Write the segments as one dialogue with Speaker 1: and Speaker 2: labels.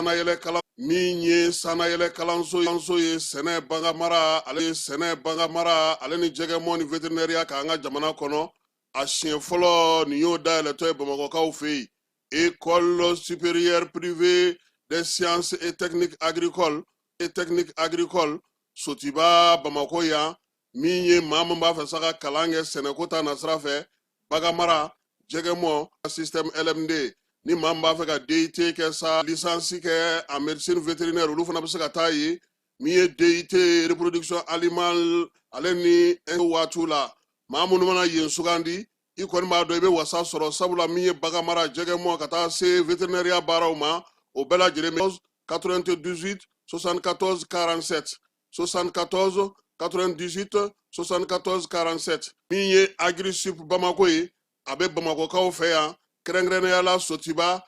Speaker 1: Sannayɛlɛ kalan min ye sannayɛlɛ kalanso ye sɛnɛ baganmara ale ye sɛnɛ baganmara ale ni jɛgɛmɔ ni veterinɛriya k'an ka jamana kɔnɔ. A siɲɛ fɔlɔ nin y'o dayɛlɛtɔ ye Bamakɔkaw fɛ yen, École supérieure privée des sciences et techniques agricoles et techniques agricoles Sotiba, Bamakɔ yan. Min ye maa min b'a fɛ sa ka kalan kɛ sɛnɛko ta nasira fɛ, baganmara, jɛgɛmɔ, système LMD, ni maa min b'a fɛ ka DUT kɛ sa, licence kɛ en médecine vétérinaire, olu fana bɛ se ka taa yen. Min ye DUT reproduction animale ale ni waatiw la, maa minnu mana yen sugandi, i kɔni b'a dɔn i bɛ wasa sɔrɔ, sabula min ye baganmara, jɛgɛmɔ, ka taa se vétérinaire baaraw ma, o bɛɛ lajɛlen bɛ. 98 74 47, 74 98 74 47. Min ye Agrisup Bamako ye, a bɛ Bamakɔkaw fɛ yan, kɛrɛnkɛrɛnnenya la Sotiba,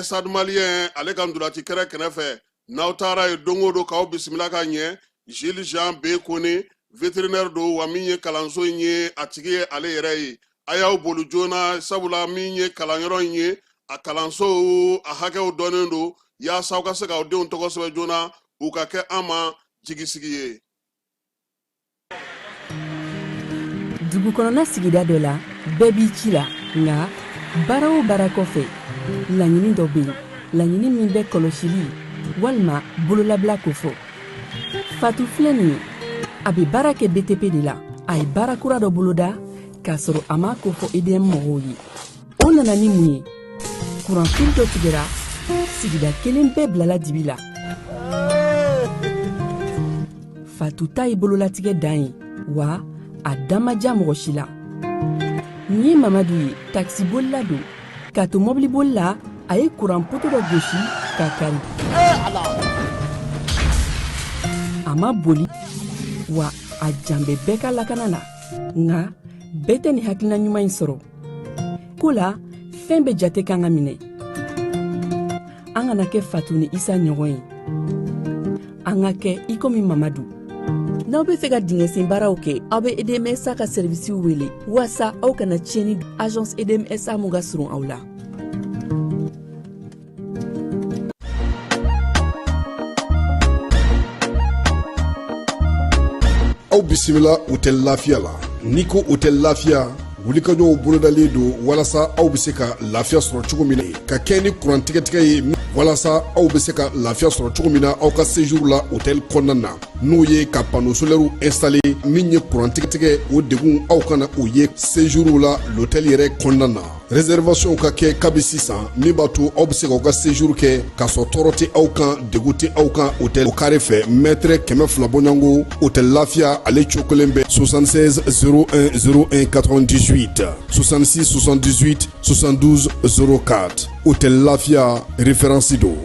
Speaker 1: Stade Malien ale ka ntolaci kɛrɛ kɛrɛfɛ. N'aw taara yen don o don, k'aw bisimila ka ɲɛ. Gilles Jean B Kone, vétérinaire don, wa min ye kalanso in ye, a tigi ye ale yɛrɛ ye. A y'aw boli joona, sabula min ye kalanyɔrɔ in ye, a kalansow a hakɛw dɔnnen don, yaasa aw ka se k'aw denw tɔgɔ sɛbɛn joona, u ka kɛ an ma jigisigi ye.
Speaker 2: Dugu kɔnɔna sigida dɔ la, bɛɛ b'i ci la, nka baara o baara kɔfɛ, laɲini dɔ bɛ yen, laɲini min bɛ kɔlɔsili walima bololabila kofɔ. Fatu filɛ nin ye, a bɛ baara kɛ BTP de la. A ye baara kura dɔ boloda k'a sɔrɔ a m'a kofɔ EDM mɔgɔw ye. O nana ni mun ye? Kuranfili dɔ tigɛra, sigida kelen bɛɛ bilala dibi la. Fatu ta ye bololatigɛ dan ye, wa a da ma diya mɔgɔ si la. Nin ye Mamadu ye, takisibolila don. K'a to mɔbiliboli la, a ye kuran poto dɔ gosi k'a kari. A ma boli, wa a jan bɛ bɛɛ ka lakana la, nka bɛɛ tɛ nin hakilina ɲuman in sɔrɔ ko la. Fɛn bɛɛ jate kan ka minɛ. An kana kɛ Fatu ni Isa ɲɔgɔn ye, an ka kɛ i komi Mamadu. N'aw bɛ fɛ ka dingɛsen baaraw kɛ, aw bɛ EDMSA ka sɛrivisiw wele waasa aw kana tiɲɛni. Agence EDMSA mun ka surun aw la.
Speaker 3: Aw bisimila Hôtel Lafiya la. N'i ko Hôtel Lafiya, wulikajɔw bolodalen don walasa aw bɛ se ka lafiya sɔrɔ cogo min na ka kɛ ni kuran tigɛtigɛ ye, walasa aw bɛ se ka lafiya sɔrɔ cogo min na aw ka séjour la hôtel kɔnɔna na, n'o ye ka panneau solaire installer. Min ye kuran tigɛtigɛ, o degun aw kana o ye séjour la l'hôtel yɛrɛ kɔnɔna na. Réservation ka kɛ kabi sisan, min b'a to aw bɛ se k'aw ka séjour kɛ k'a sɔrɔ tɔɔrɔ tɛ aw kan, degun tɛ aw kan. Hôtel o carré fɛ, mètre 200 bɔɲɔgɔnko. Hôtel Lafiya ale cokolen bɛ 76 01 01 98, 66 78 72 04. Hôtel Lafiya, référence don.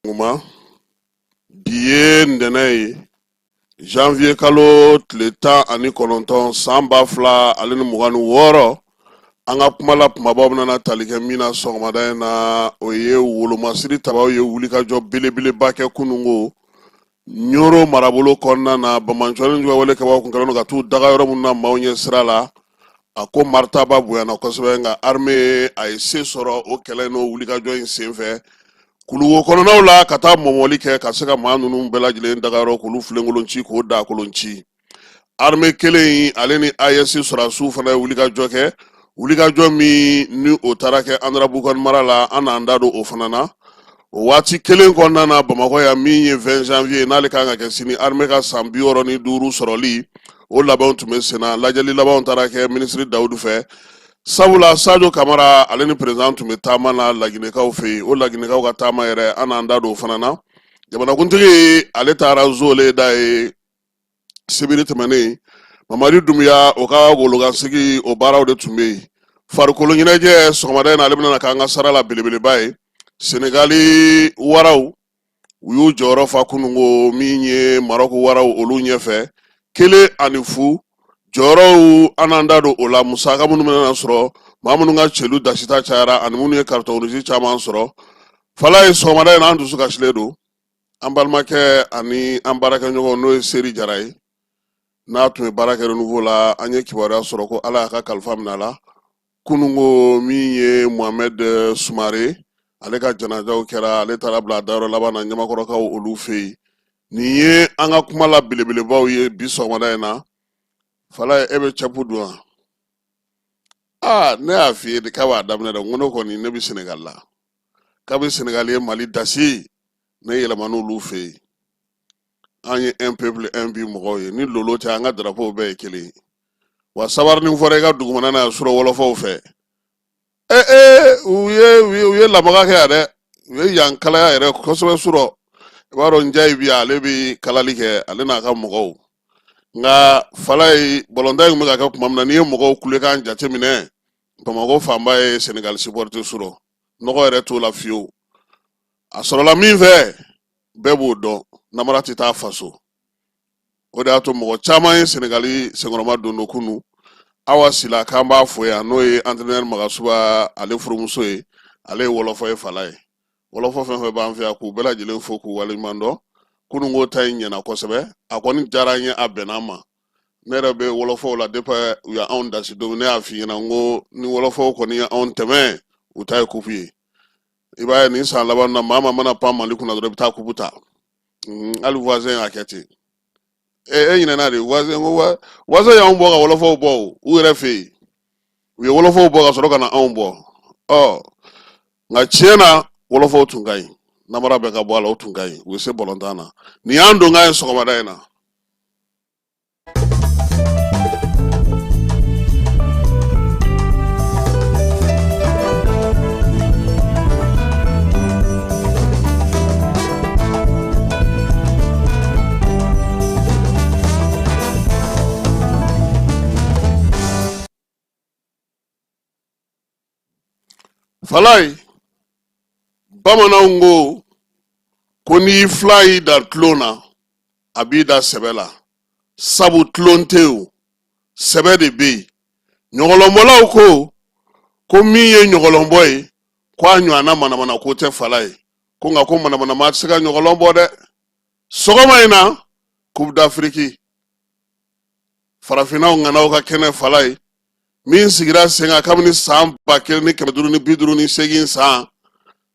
Speaker 1: Kuma bi ye ntɛnɛn ye, janvier kalo tile 19, san 2026. An ka kuma la kumabaw bɛna tali kɛ min na sɔgɔmada in na, o ye wolomasiri tabaw ye wulikajɔ belebeleba kɛ kununko Ɲoro marabolo kɔnɔna na. Banbaanciw ni wale kɛbaaw kun kɛlen don ka t'u daga yɔrɔ minnu na maaw ɲɛ sira la, a ko maritaba bonyana kosɛbɛ, nka armée a ye se sɔrɔ o kɛlɛ n'o wulikajɔ in senfɛ kuluwo kɔnɔnaw la, ka taa mɔmɔli kɛ ka se ka maa ninnu bɛɛ lajɛlen dagayɔrɔ k'olu filenkolon ci, k'o dakolon ci. Armée kelen in ale ni AES sɔrɔdasiw fana ye wulikajɔ kɛ, wulikajɔ min ni o taara kɛ Andarabukan mara la. An n'an da don o fana na o waati kelen kɔnɔna na Bamakɔ yan. Min ye 20 janvier n'ale kan ka kɛ sini, armée ka san 65 sɔrɔli, o labɛnw tun bɛ senna. Lajɛli labanw taara kɛ minisiri Dawudu fɛ, sabula Sajo Kamara ale ni président tun bɛ taama na Laginɛkaw fɛ yen. O Laginɛkaw ka taama yɛrɛ, an n'an da don o fana na. Jamanakuntigi ale taara Zole da ye sibiri tɛmɛnen. Mamadi Dunbiya o ka golokansigi, o baaraw de tun bɛ yen. Farikolo ɲɛnajɛ sɔgɔmada in na, ale bɛna k'an ka sara la belebeleba ye. Senegali waraw, u y'u jɔyɔrɔ fa kununko min ye Marɔku waraw olu ɲɛfɛ, 1-0. Jɔyɔrɔw, an n'an da don o la. Musaka minnu bɛna sɔrɔ Maa minnu ka celu dasita cayara ani minnu ye carton rouge caman sɔrɔ, Falaye, sɔgɔmada in na an dusu kasilen don. An balimakɛ ani an baarakɛɲɔgɔn, n'o ye Seri Jara ye, n'a tun ye baara kɛ Renouveau la, an ye kibaruya sɔrɔ ko Ala y'a ka kalifa minɛ a la kununko. Min ye Mohamed Sumare, ale ka janajaw kɛra, ale taara bila a dayɔrɔ laban na Ɲamakɔrɔkaw olu fɛ yen. Nin ye an ka kuma la belebelebaw ye bi sɔgɔmada in na. Falaye, e bɛ cɛpu dun wa? Aa, ne y'a f'i ye de k'a b'a daminɛ dɛ. N ko ne kɔni, ne bɛ Senegal la. Kabi Senegal ye Mali dasi, ne yɛlɛman'olu fɛ yen. An ye un peuple un but mɔgɔw ye. Ni lolo tɛ, an ka drapeau bɛɛ ye kelen ye. Wa sabarinin fɔra i ka dugumana na surɔ wɔlɔfɔw fɛ. Ee ee, u ye lamaga kɛ yan dɛ. U ye yan kalaya yɛrɛ kosɛbɛ surɔ. I b'a dɔn, Njayi bi, ale bi kalali kɛ, ale n'a ka mɔgɔw. Nka Falaye, balontan in tun bɛ ka kɛ tuma min na, n'i ye mɔgɔw kulekan jateminɛ, Bamakɔ fanba ye Senegal supporter surɔ. Nɔgɔ yɛrɛ t'o la fiyewu. A sɔrɔla min fɛ, bɛɛ b'o dɔn, namara tɛ taa faso. O de y'a to mɔgɔ caman ye Senegali senkɔrɔma don don kunu. Awa Sila, k'an b'a fo yan, n'o ye entraîneur Magasuba ale furumuso ye, ale ye wɔlɔfɔ ye. Falaye, wɔlɔfɔ fɛn fɛn b'an fɛ yan, k'u bɛɛ lajɛlen fo k'u waleɲuman dɔn. Kununko ta in ɲɛna kosɛbɛ, a kɔni diyara an ye, a bɛnna an ma. Ne yɛrɛ bɛ wɔlɔfɔw la depuis u y'anw dasi don. Ne y'a f'i ɲɛna n ko ni wɔlɔfɔw kɔni ye anw tɛmɛ, u ta ye kupu ye. I b'a ye nin san laban na, maa maa mana pan Mali kunna dɔrɔn, i bɛ taa kupu ta. Hali voisin y'a kɛ ten. E e ɲinɛna de voisin ko voisin y'anw bɔ ka wɔlɔfɔw bɔ u yɛrɛ fɛ yen. U ye wɔlɔfɔw bɔ ka sɔrɔ ka na anw bɔ. Ɔ nka tiɲɛ na, wɔlɔfɔw tun ka ɲi, namara bɛɛ ka bɔ a la, o tun ka ɲi, u bɛ se balontan na. Nin y'an donkan ye sɔgɔmada in na. Falaye, bamananw ko ko n'i fila y'i da tulon na, a b'i da sɛbɛ la, sabu tulon tɛ yen, sɛbɛ de bɛ yen. Ɲɔgɔlɔnbɔlaw ko ko min ye ɲɔgɔlɔnbɔ ye, ko a ɲɔgɔnna manamana ko tɛ. Falaye ko nka ko manamana maa tɛ se ka ɲɔgɔlɔn bɔ dɛ. Sɔgɔma in na, Coupe d'Afrique farafinnaw ŋanaw ka kɛnɛ, Falaye, min sigira sen kan kabini san 1558 san,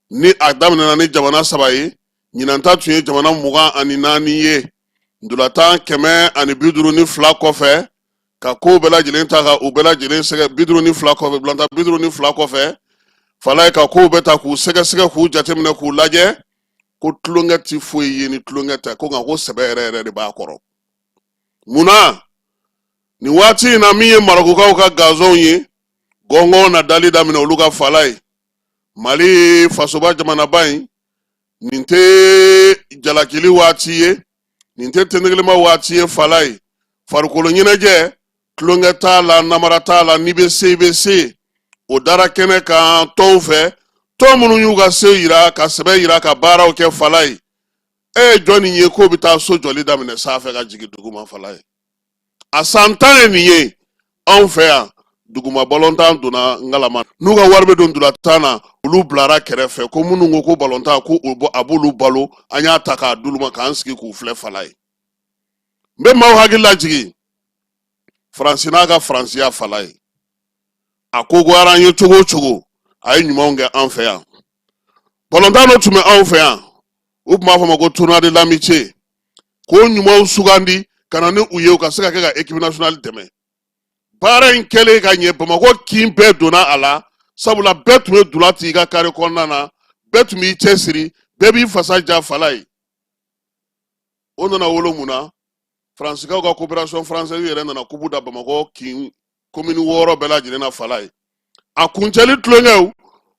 Speaker 1: ni a daminɛna ni jamana saba ye, ɲinan ta tun ye jamana 24 ye. Ntolatan 152 kɔfɛ, ka kow bɛɛ lajɛlen ta ka u bɛɛ lajɛlen sɛgɛ 52 kɔfɛ, ntolatan 52 kɔfɛ, Falaye, ka kow bɛɛ ta k'u sɛgɛsɛgɛ, k'u jateminɛ, k'u lajɛ, ko tulonkɛ ti foyi ye ni tulonkɛ tɛ, ko nka ko sɛbɛ yɛrɛ yɛrɛ de b'a kɔrɔ. Munna nin waati in na, min ye Marɔkukaw ka gazɔnw ye, gɔngɔn na dali daminɛ olu ka. Falaye, Mali fasoba jamanaba in, nin tɛ jalakili waati ye, nin tɛ tɛnɛgɛlɛma waati ye. Falaye, farikolo ɲɛnajɛ, tulonkɛ t'a la, namara t'a la. N'i bɛ se, i bɛ se. O dara kɛnɛ kan tɔnw fɛ, tɔn minnu y'u ka se yira, ka sɛbɛ yira, ka baaraw kɛ. Falaye, e ye jɔnni ye k'o bɛ taa so jɔli daminɛ sanfɛ ka jigin duguma? Falaye, a san 10 ye nin ye anw fɛ yan. Duguma balontan donna ngalama, n'u ka wari bɛ don ntolatan na, olu bilara kɛrɛfɛ, ko minnu ko ko balontan ko a b'olu balo, an y'a ta k'a d'olu ma k'an sigi k'u filɛ. Falaye, n bɛ maaw hakili lajigin Faransi n'a ka faransiya. Falaye, a ko goyara an ye cogo o cogo, a ye ɲumanw kɛ an fɛ yan. Balontan dɔ tun bɛ anw fɛ yan, u tun b'a fɔ ma ko tournoi de l'amitié, k'o ɲumanw sugandi ka na ni u ye, u ka se ka kɛ ka équipe nationale dɛmɛ. Baara in kɛlen ka ɲɛ, Bamakɔ kin bɛɛ donna a la, sabula bɛɛ tun bɛ dula ci i ka kare kɔnɔna na, bɛɛ tun b'i cɛsiri, bɛɛ b'i fasa ja. Falaye, o nana wolo mun na? Faransikaw ka coopération française yɛrɛ nana kupu da Bamakɔ kin komini 6 bɛɛ lajɛlen na. Falaye, a kuncɛli tulonkɛw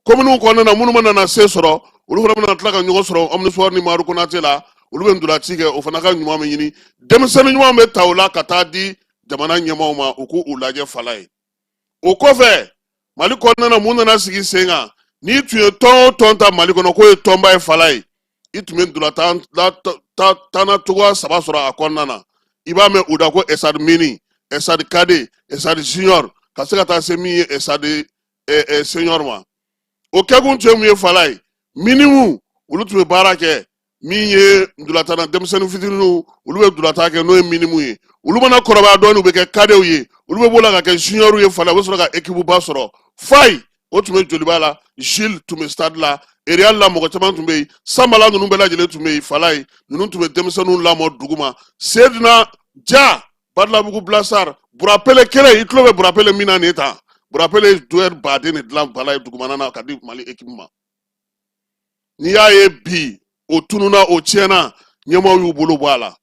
Speaker 1: kominiw kɔnɔna na, minnu mana se sɔrɔ, olu fana bɛna tila ka ɲɔgɔn sɔrɔ Omnisport ni Madu Konate la. Olu bɛ ntolaci kɛ, o fana ka ɲuman bɛ ɲini, denmisɛnnin ɲuman bɛ ta o la ka taa di jamana ɲɛmaaw ma, u k'u lajɛ. Falaye, o kɔfɛ, Mali kɔnɔna na, mun nana sigi sen kan? N'i tun ye tɔn o tɔn ta Mali kɔnɔ k'o ye tɔnba ye, Falaye, i tun bɛ ntolatan tanna cogoya saba sɔrɔ a kɔnɔna na. I b'a mɛn u da ko Esad mini, Esad cadet, Esad junior, ka se ka taa se min ye Esad senior ma. O kɛkun tun ye mun ye Falaye? Minimes, olu tun bɛ baara kɛ min ye ntolantan na, denmisɛnnin fitininw, olu bɛ ntolantan kɛ, n'o ye minimes ye. Olu mana kɔrɔbaya dɔɔnin, u bɛ kɛ cadets ye, olu bɛ b'o la ka kɛ juniors ye Falaye, u bɛ sɔrɔ ka équipe ba sɔrɔ. Fayi, o tun bɛ Joliba la, Gilles tun bɛ Stade la, Real la, mɔgɔ caman tun bɛ yen, Sanbala ninnu bɛɛ lajɛlen tun bɛ yen Falaye. Ninnu tun bɛ denmisɛnninw lamɔ duguma. Sedina Ja, Badalabugu Blasar, Burapele kelen, i tulo bɛ Burapele min na nin ye tan. Burapele ye joueur baden de dilan Falaye dugumana na ka di Mali équipe ma. N'i y'a ye bi o tununa, o tiɲɛna, ɲɛmaaw y'u bolo bɔ a la.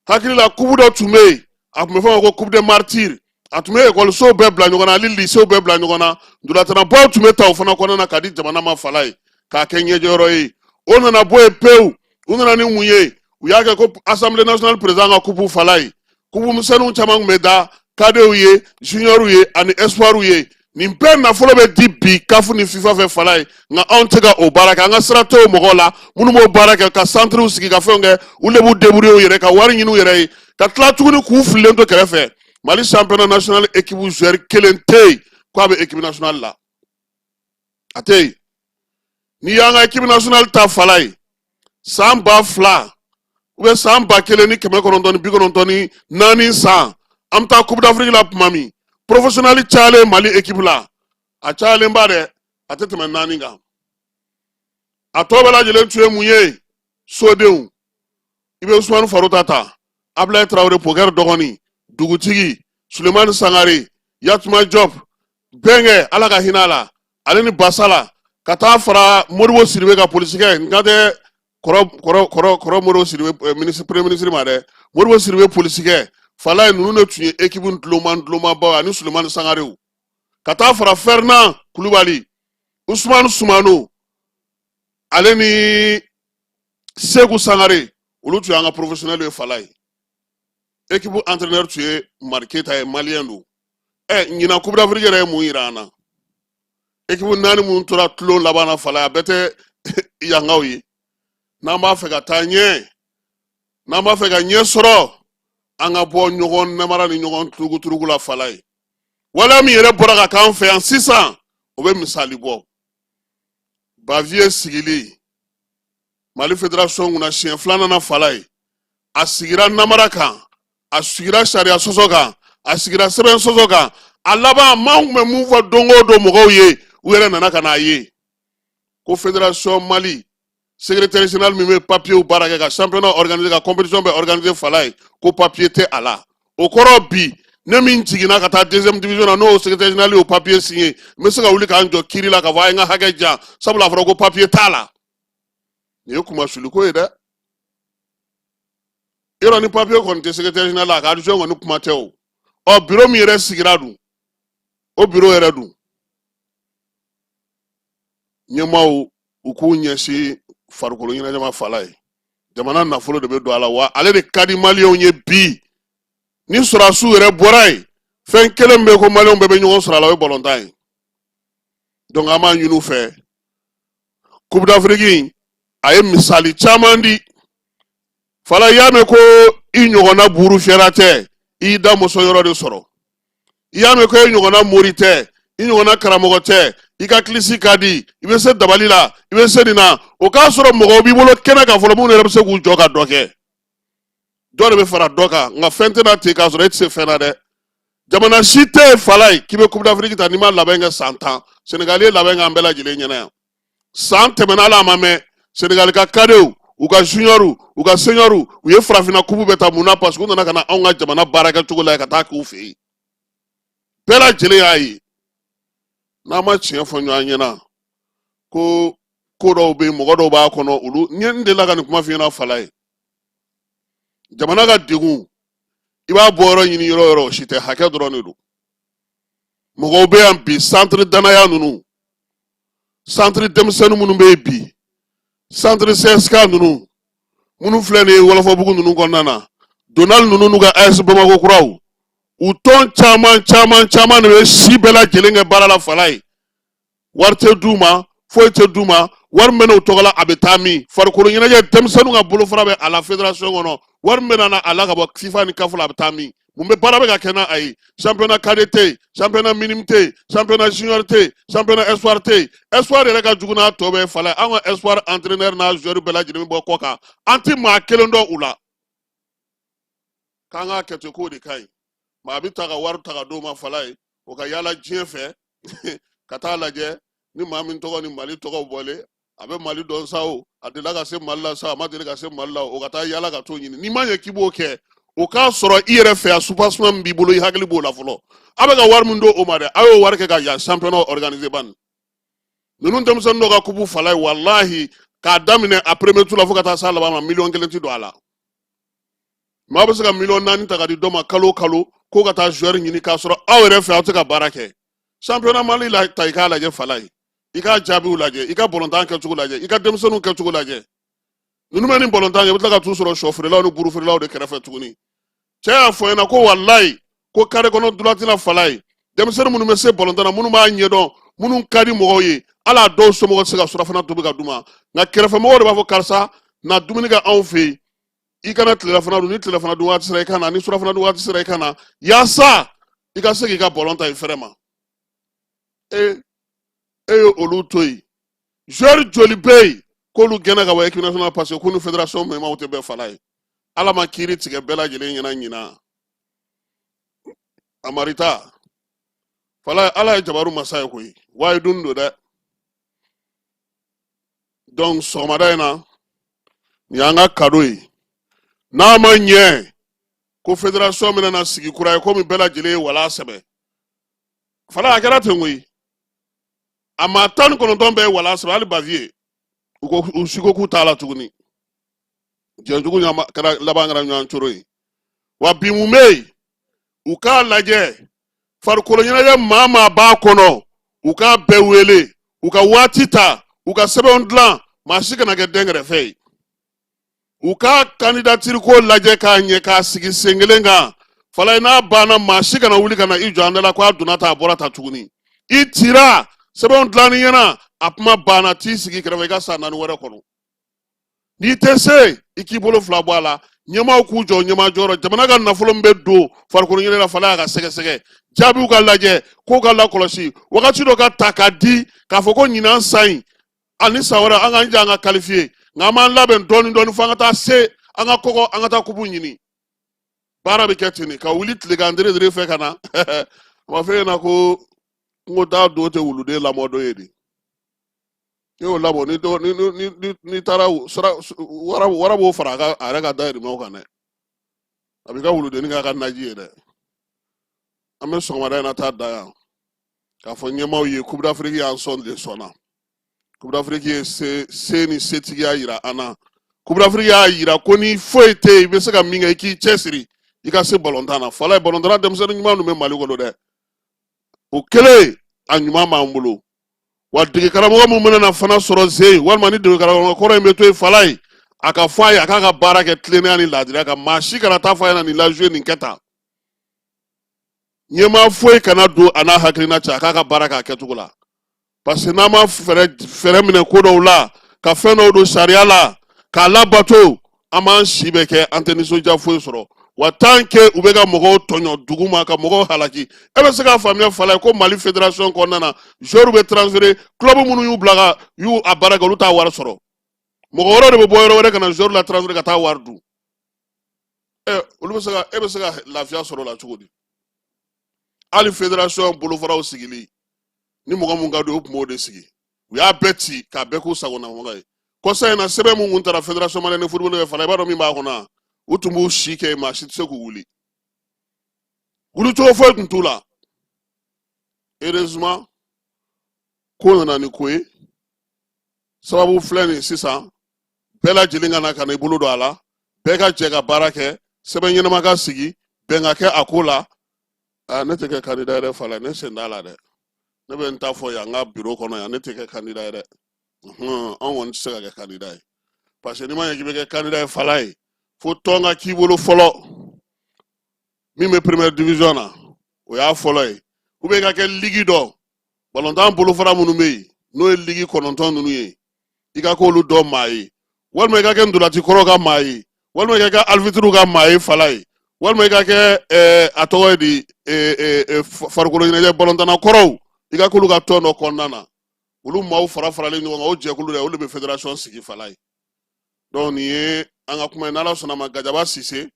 Speaker 1: Hakili la, coupe dɔ tun bɛ yen, a tun bɛ fɔ a ma ko Coupe des Martyrs. A tun bɛ ekɔlisow bɛɛ bila ɲɔgɔn na ani lycéew bɛɛ bila ɲɔgɔn na. Ntolantannabaw tun bɛ ta o fana kɔnɔna na ka di jamana ma Falaye, k'a kɛ ɲɛjɔyɔrɔ ye. O nana bɔ yen pewu. U nana ni mun ye? U y'a kɛ ko Assemblée nationale président ka coupe Falaye. Coupe misɛnninw caman tun bɛ da cadets ye, juniors ye ani espoirs ye. Nin bɛɛ nafolo bɛ di bi CAF ni FIFA fɛ Falaye. Nka anw tɛ ka o baara kɛ. An ka sira t'o mɔgɔw la minnu b'o baara kɛ, ka centrew sigi, ka fɛnw kɛ. U de b'u débrouiller u yɛrɛ ka wari ɲini u yɛrɛ ye, ka tila tuguni k'u fililen to kɛrɛfɛ. Mali championnat national équipe joueur kelen tɛ yen k'a bɛ équipe nationale la, a tɛ yen. N'i y'an ka équipe nationale ta Falaye, san 2000 ou bien san 1994 san, an bɛ taa Coupe d'Afrique la tuma min, professionnel cayalen Mali équipe la, a cayalenba dɛ, a tɛ tɛmɛ naani kan. A tɔ bɛɛ lajɛlen tun ye mun ye? Sodenw. I bɛ Usumani Farota ta, Abulayi Tarawele, Pokɛri dɔgɔnin, dugutigi Sulemani Sangare, Yatuma Jɔp, Bɛnkɛ, Ala ka hinɛ a la, ale ni Basala, ka taa fara Modibo Sidibe ka polisikɛ. N kan tɛ kɔrɔ kɔrɔ kɔrɔ kɔrɔ Modibo Sidibe, ministre, premier ministre ma dɛ, Modibo Sidibe polisikɛ Falaye. Ninnu de tun ye équipe ntuloman ntulomabaw ani Sulemani Sangarew, ka taa fara Ferdinand Kulubali, Usumani Sumano, ale ni Segu Sangare. Olu tun y'an ka professionnel ye Falaye. Équipe entraîneur tun ye Mari Keyita ye, malien don. Ɛ, ɲinan Coupe d'Afrique yɛrɛ ye mun yira an na? Équipe naani minnu tora tulon laban na Falaye, a bɛɛ tɛ yankaw ye. N'an b'a fɛ ka taa ɲɛ, n'an b'a fɛ ka ɲɛ sɔrɔ, an ka bɔ ɲɔgɔn namara ni ɲɔgɔn turuguturugu la Falaye. Waleya min yɛrɛ bɔra ka k'an fɛ yan sisan, o bɛ misali bɔ. Bavieux sigili Mali fédération kunna siɲɛ filanan na Falaye, a sigira namara kan, a sigira sariya sɔsɔ kan, a sigira sɛbɛn sɔsɔ kan. A laban, maa tun bɛ mun fɔ don o don mɔgɔw ye, u yɛrɛ nana ka n'a ye ko fédération Mali secrétaire général min bɛ papiyew baara kɛ, ka championnat organiser, ka compétition bɛɛ organiser Falaye, ko papier tɛ a la. O kɔrɔ, bi ne min jiginna ka taa deuxième division na, n'o secrétaire général y'o papier signé, n bɛ se ka wuli k'an jɔ kiiri la k'a fɔ a ye n ka hakɛ jan, sabula a fɔra ko papier t'a la. Nin ye kunmasuliko ye dɛ. Yɔrɔ ni papier kɔni tɛ secrétaire général la, a ka adjoint kɔni kuma tɛ o. Ɔ, bureau min yɛrɛ sigira dun, o bureau yɛrɛ dun, ɲɛmaaw u k'u ɲɛsin farikolo ɲɛnajɛ ma Falaye. Jamana nafolo de bɛ don a la, wa ale de ka di maliyɛnw ye bi. Ni sɔrɔdasiw yɛrɛ bɔra yen, fɛn kelen bɛ ko maliyɛnw bɛɛ bɛ ɲɔgɔn sɔrɔ a la, o ye balontan ye. Donc an b'a ɲini u fɛ, Coupe d'Afrique a ye misali caman di Fala. I y'a mɛn ko i ɲɔgɔnna buru fiyɛra tɛ, i y'i da mɔsɔn yɔrɔ de sɔrɔ. I y'a mɛn ko e ɲɔgɔnna mori tɛ, i ɲɔgɔnna karamɔgɔ tɛ, i ka kilisi ka di, i bɛ se dabali la, i bɛ se nin na, o k'a sɔrɔ mɔgɔw b'i bolo kɛnɛ kan fɔlɔ minnu yɛrɛ bɛ se k'u jɔ ka dɔ kɛ. Dɔ de bɛ fara dɔ kan, nka fɛn tɛna ten k'a sɔrɔ e tɛ se fɛn na dɛ. Jamana si tɛ yen Falaye k'i bɛ Coupe d'Afrique ta n'i ma labɛn kɛ san 10. Senegali ye labɛn kɛ an bɛɛ lajɛlen ɲɛna yan. San tɛmɛna, ala ma mɛn, Senegali ka cadets, u ka juniors, u ka seniors, u ye farafinna coupe bɛɛ ta. Mun na? Parce que u nana ka na anw ka jamana baara kɛcogo la ka taa k'u fɛ yen. Bɛɛ lajɛlen y'a ye. N'an ma tiɲɛ fɔ ɲɔgɔn ɲɛna ko ko dɔw bɛ yen, mɔgɔ dɔw b'a kɔnɔ, olu n ye n delila ka nin kuma f'i ɲɛna Falaye. Jamana ka degun, i b'a bɔ yɔrɔ ɲini yɔrɔ o yɔrɔ, o si tɛ, hakɛ dɔrɔn de don. Mɔgɔw bɛ yan bi, centre danaya ninnu, centre denmisɛnnin minnu bɛ yen bi, centre CSK ninnu minnu filɛ nin ye Wɔlɔfɔbugu ninnu kɔnɔna na, Donald ninnu n'u ka AS Bamako kuraw, u tɔn caman caman caman de bɛ si bɛɛ lajɛlen kɛ baara la Falaye. Wari tɛ d'u ma, foyi tɛ d'u ma. Wari min bɛ n'u tɔgɔ la, a bɛ taa min? Farikolo ɲɛnajɛ, denmisɛnninw ka bolofara bɛ a la fédération kɔnɔ. Wari min bɛ na a la ka bɔ FIFA ni CAF la, a bɛ taa min? Mun bɛ baara bɛ ka kɛ n'a a ye? Championnat cadet tɛ yen, championnat minime tɛ yen, championnat junior tɛ yen, championnat espoir tɛ yen. Espoir yɛrɛ ka jugu n'a tɔ bɛɛ fala. An ka espoir entraîneur n'a joueur bɛɛ lajɛlen bɛ bɔ kɔ kan, an ti maa kelen dɔn u la. K'an k'a kɛ ten, k'o de ka ɲi. Maa bɛ ta ka wari ta ka d'o ma fala ye, o ka yaala diɲɛ fɛ ka taa lajɛ ni maa min tɔgɔ ni Mali tɔgɔ bɔlen, a bɛ Mali dɔn sa, o a delila ka se Mali la sa, a ma deli ka se Mali la, o ka taa yaala ka t'o ɲini. N'i ma ɲɛ k'i b'o kɛ, o k'a sɔrɔ i yɛrɛ fɛ yan, soubassement min b'i bolo, i hakili b'o la fɔlɔ. A bɛ ka wari min don o ma dɛ, a y'o wari kɛ ka yan championnat organiser bani. Ninnu denmisɛnnin dɔw ka coupe fala ye, walahi, k'a daminɛ a premier tour la fo ka taa s'a laban ma, 1 million ti don a la. Maa bɛ se ka 4 miliyɔn ta ka di dɔ ma kalo o kalo k'o ka taa joueur ɲini, k'a sɔrɔ aw yɛrɛ fɛ aw tɛ ka baara kɛ. Championnat Mali la ta, i k'a lajɛ fala ye, i k'a jaabiw lajɛ, i ka bɔlɔntan kɛcogo lajɛ, i ka denmisɛnninw kɛcogo lajɛ. Ninnu bɛ nin bɔlɔntan kɛ, i bɛ tila ka t'u sɔrɔ sɔ feerelaw ni buru feerelaw de kɛrɛfɛ tuguni. Cɛ y'a fɔ n ɲɛna ko walayi, ko kare kɔnɔ dulati la fala ye, denmisɛnnin minnu bɛ se bɔlɔntan na, minnu b'a ɲɛdɔn, minnu ka di mɔgɔw ye, hali a dɔw somɔgɔw tɛ se ka surafana tobi ka d'u ma, nka kɛrɛfɛmɔgɔw de b'a fɔ karisa na dumuni kɛ anw fɛ yen, i kana tilelafana dun, ni tilelafana dun waati sera i ka na, ni surafana dun waati sera i ka na, yaasa i ka se k'i ka bɔlɔn ta i fɛrɛ ma. E e ye olu to yen. Joueur joli bɛ yen k'olu gɛnna ka bɔ équipe nationale parce que k'u ni fédération mɛmaw tɛ bɛn fala ye? Ala ma kiiri tigɛ bɛɛ lajɛlen ɲɛna ɲinan. Amarita fala, Ala ye jabaru masa ye koyi, wayi dun don dɛ. Donc sɔgɔmada in na, nin y'an ka cadeau ye. N'a ma ɲɛ ko fédération bɛna na sigi kura ye, komi bɛɛ lajɛlen ye wala sɛbɛ fala, a kɛra ten koyi. A maa 19 bɛɛ ye wala sɛbɛ, hali Baviye u ko u si ko k'u t'a la tuguni. Jɛnjugu ɲama kɛra laban kɛra ɲɔgɔn coro ye. Wa bi mun bɛ yen, u k'a lajɛ farikolo ɲɛnajɛ maa maa b'a kɔnɔ, u k'a bɛɛ wele, u ka waati ta, u ka sɛbɛnw dilan, maa si kana kɛ dɛnkɛrɛfɛ ye. U ka candidature ko lajɛ k'a ɲɛ, k'a sigi sen kelen kan fala. N'a banna, maa si kana wuli ka na i jɔ an da la ko a donna ta, a bɔra ta tuguni. I cira sɛbɛnw dilanni ɲɛna, a kuma banna, t'i sigi kɛrɛfɛ i ka san 4 wɛrɛ kɔnɔ. N'i tɛ se, i k'i bolo fila bɔ a la. Ɲɛmaaw k'u jɔ ɲɛmaa jɔyɔrɔ. Jamana ka nafolo min bɛ don farikolo ɲɛnajɛ la fala, a ka sɛgɛsɛgɛ, jaabiw ka lajɛ, kow ka lakɔlɔsi, wagati dɔ ka ta ka di k'a fɔ ko ɲinan san in ani san wɛrɛ an k'an jɛ an ka qualifier, nka an b'an labɛn dɔɔni dɔɔni fo an ka taa se an ka kɔgɔ, an ka taa kupu ɲini. Baara bɛ kɛ ten de, ka wuli tilegan dere dere fɛ ka na. A b'a fɔ e ɲɛna ko kungo taa don tɛ wuluden lamɔ don ye de. N'i y'o labɔ, ni dɔ ni ni ni n'i taara sira, wara wara b'o fara a ka a yɛrɛ ka dayirimɛw kan dɛ. A b'i ka wuludennin k'a ka naji ye dɛ. An bɛ sɔgɔmada in na taa da yan k'a fɔ ɲɛmaaw ye, Coupe d'Afrique y'an sɔn de sɔnna. Coupe d'Afrique ye se se ni setigiya yira an na. Coupe d'Afrique y'a yira ko ni foyi tɛ yen, i bɛ se ka min kɛ, i k'i cɛsiri i ka se balontan na fɔlɔ ye. Balontanna denmisɛnnin ɲuman dun bɛ Mali kɔnɔ dɛ, o kelen a ɲuman b'an bolo. Wa dege karamɔgɔ min bɛna na fana sɔrɔ zen, walima ni dege karamɔgɔ kɔrɔ in bɛ to yen fala ye, a ka fɔ a ye a k'a ka baara kɛ tilennenya ni laadiriya kan. Maa si kana taa fɔ a ɲɛna nin lajɛ, nin kɛ tan. Ɲɛmaa foyi kana don a n'a hakilina cɛ, a k'a ka baara k'a kɛcogo la, parce que n'an ma fɛɛrɛ minɛ ko dɔw la, ka fɛn dɔw don sariya la k'a labato, an b'an si bɛɛ kɛ an tɛ nisɔndiya foyi sɔrɔ. Wa tant que u bɛ ka mɔgɔw tɔɲɔ dugu ma, ka mɔgɔw halaki, e bɛ se k'a faamuya fala ye ko Mali fédération kɔnɔna na, joueurs bɛ transférer, club minnu y'u bila ka y'u a baara kɛ, olu t'a wari sɔrɔ. Mɔgɔ wɛrɛw de bɛ bɔ yɔrɔ wɛrɛ ka na joueur la transférer ka taa wari dun. Ɛ, olu bɛ se ka, e bɛ se ka lafiya sɔrɔ o la cogo di? Hali fédération bolofaraw sigili ni mɔgɔ mun ka di, o tun b'o de sigi. U y'a bɛɛ ci k'a bɛɛ k'u sagona mɔgɔ ye. Kɔsa in na, sɛbɛn mun kun taara Fédération malienne de football bɛ fana, i b'a dɔn min b'a kɔnɔ, u tun b'u si kɛ, maa si tɛ se k'u wuli, wulicogo foyi tun t'u la. Heureusement, ko nana ni ko ye, sababu filɛ nin sisan, bɛɛ lajɛlen ka na ka na i bolo don a la, bɛɛ ka jɛ ka baara kɛ, sɛbɛn ɲɛnama ka sigi, bɛn ka kɛ a ko la. Aa, ne tɛ kɛ candidat yɛrɛ fala, ne sen t'a la dɛ. Ne bɛ n ta fɔ yan n ka biro kɔnɔ yan, ne tɛ kɛ candidat ye dɛ. Anw kɔni tɛ se ka kɛ candidat ye, parce que n'i ma ɲɛ k'i bɛ kɛ candidat ye fala ye, fo tɔn ka k'i bolo fɔlɔ min bɛ première division na, o y'a fɔlɔ ye, ou bien i ka kɛ ligue dɔ, balontan bolofara minnu bɛ yen, n'o ye ligue 9 ninnu ye, i ka k'olu dɔ maa ye, walima i ka kɛ ntolanci kɔrɔ ka maa ye, walima i ka kɛ arbitre ka maa ye fala ye. Walima i ka kɛ a tɔgɔ ye di, farikolo ɲɛnajɛ balontanna kɔrɔw, i ka k'olu ka tɔn dɔ kɔnɔna na. Olu maaw fara faralen ɲɔgɔn kan, o jɛkulu dɛ, olu de bɛ fédération sigi fala ye. Donc nin ye an ka kuma ye. N'Ala sɔnna ma, Gajaba Sise,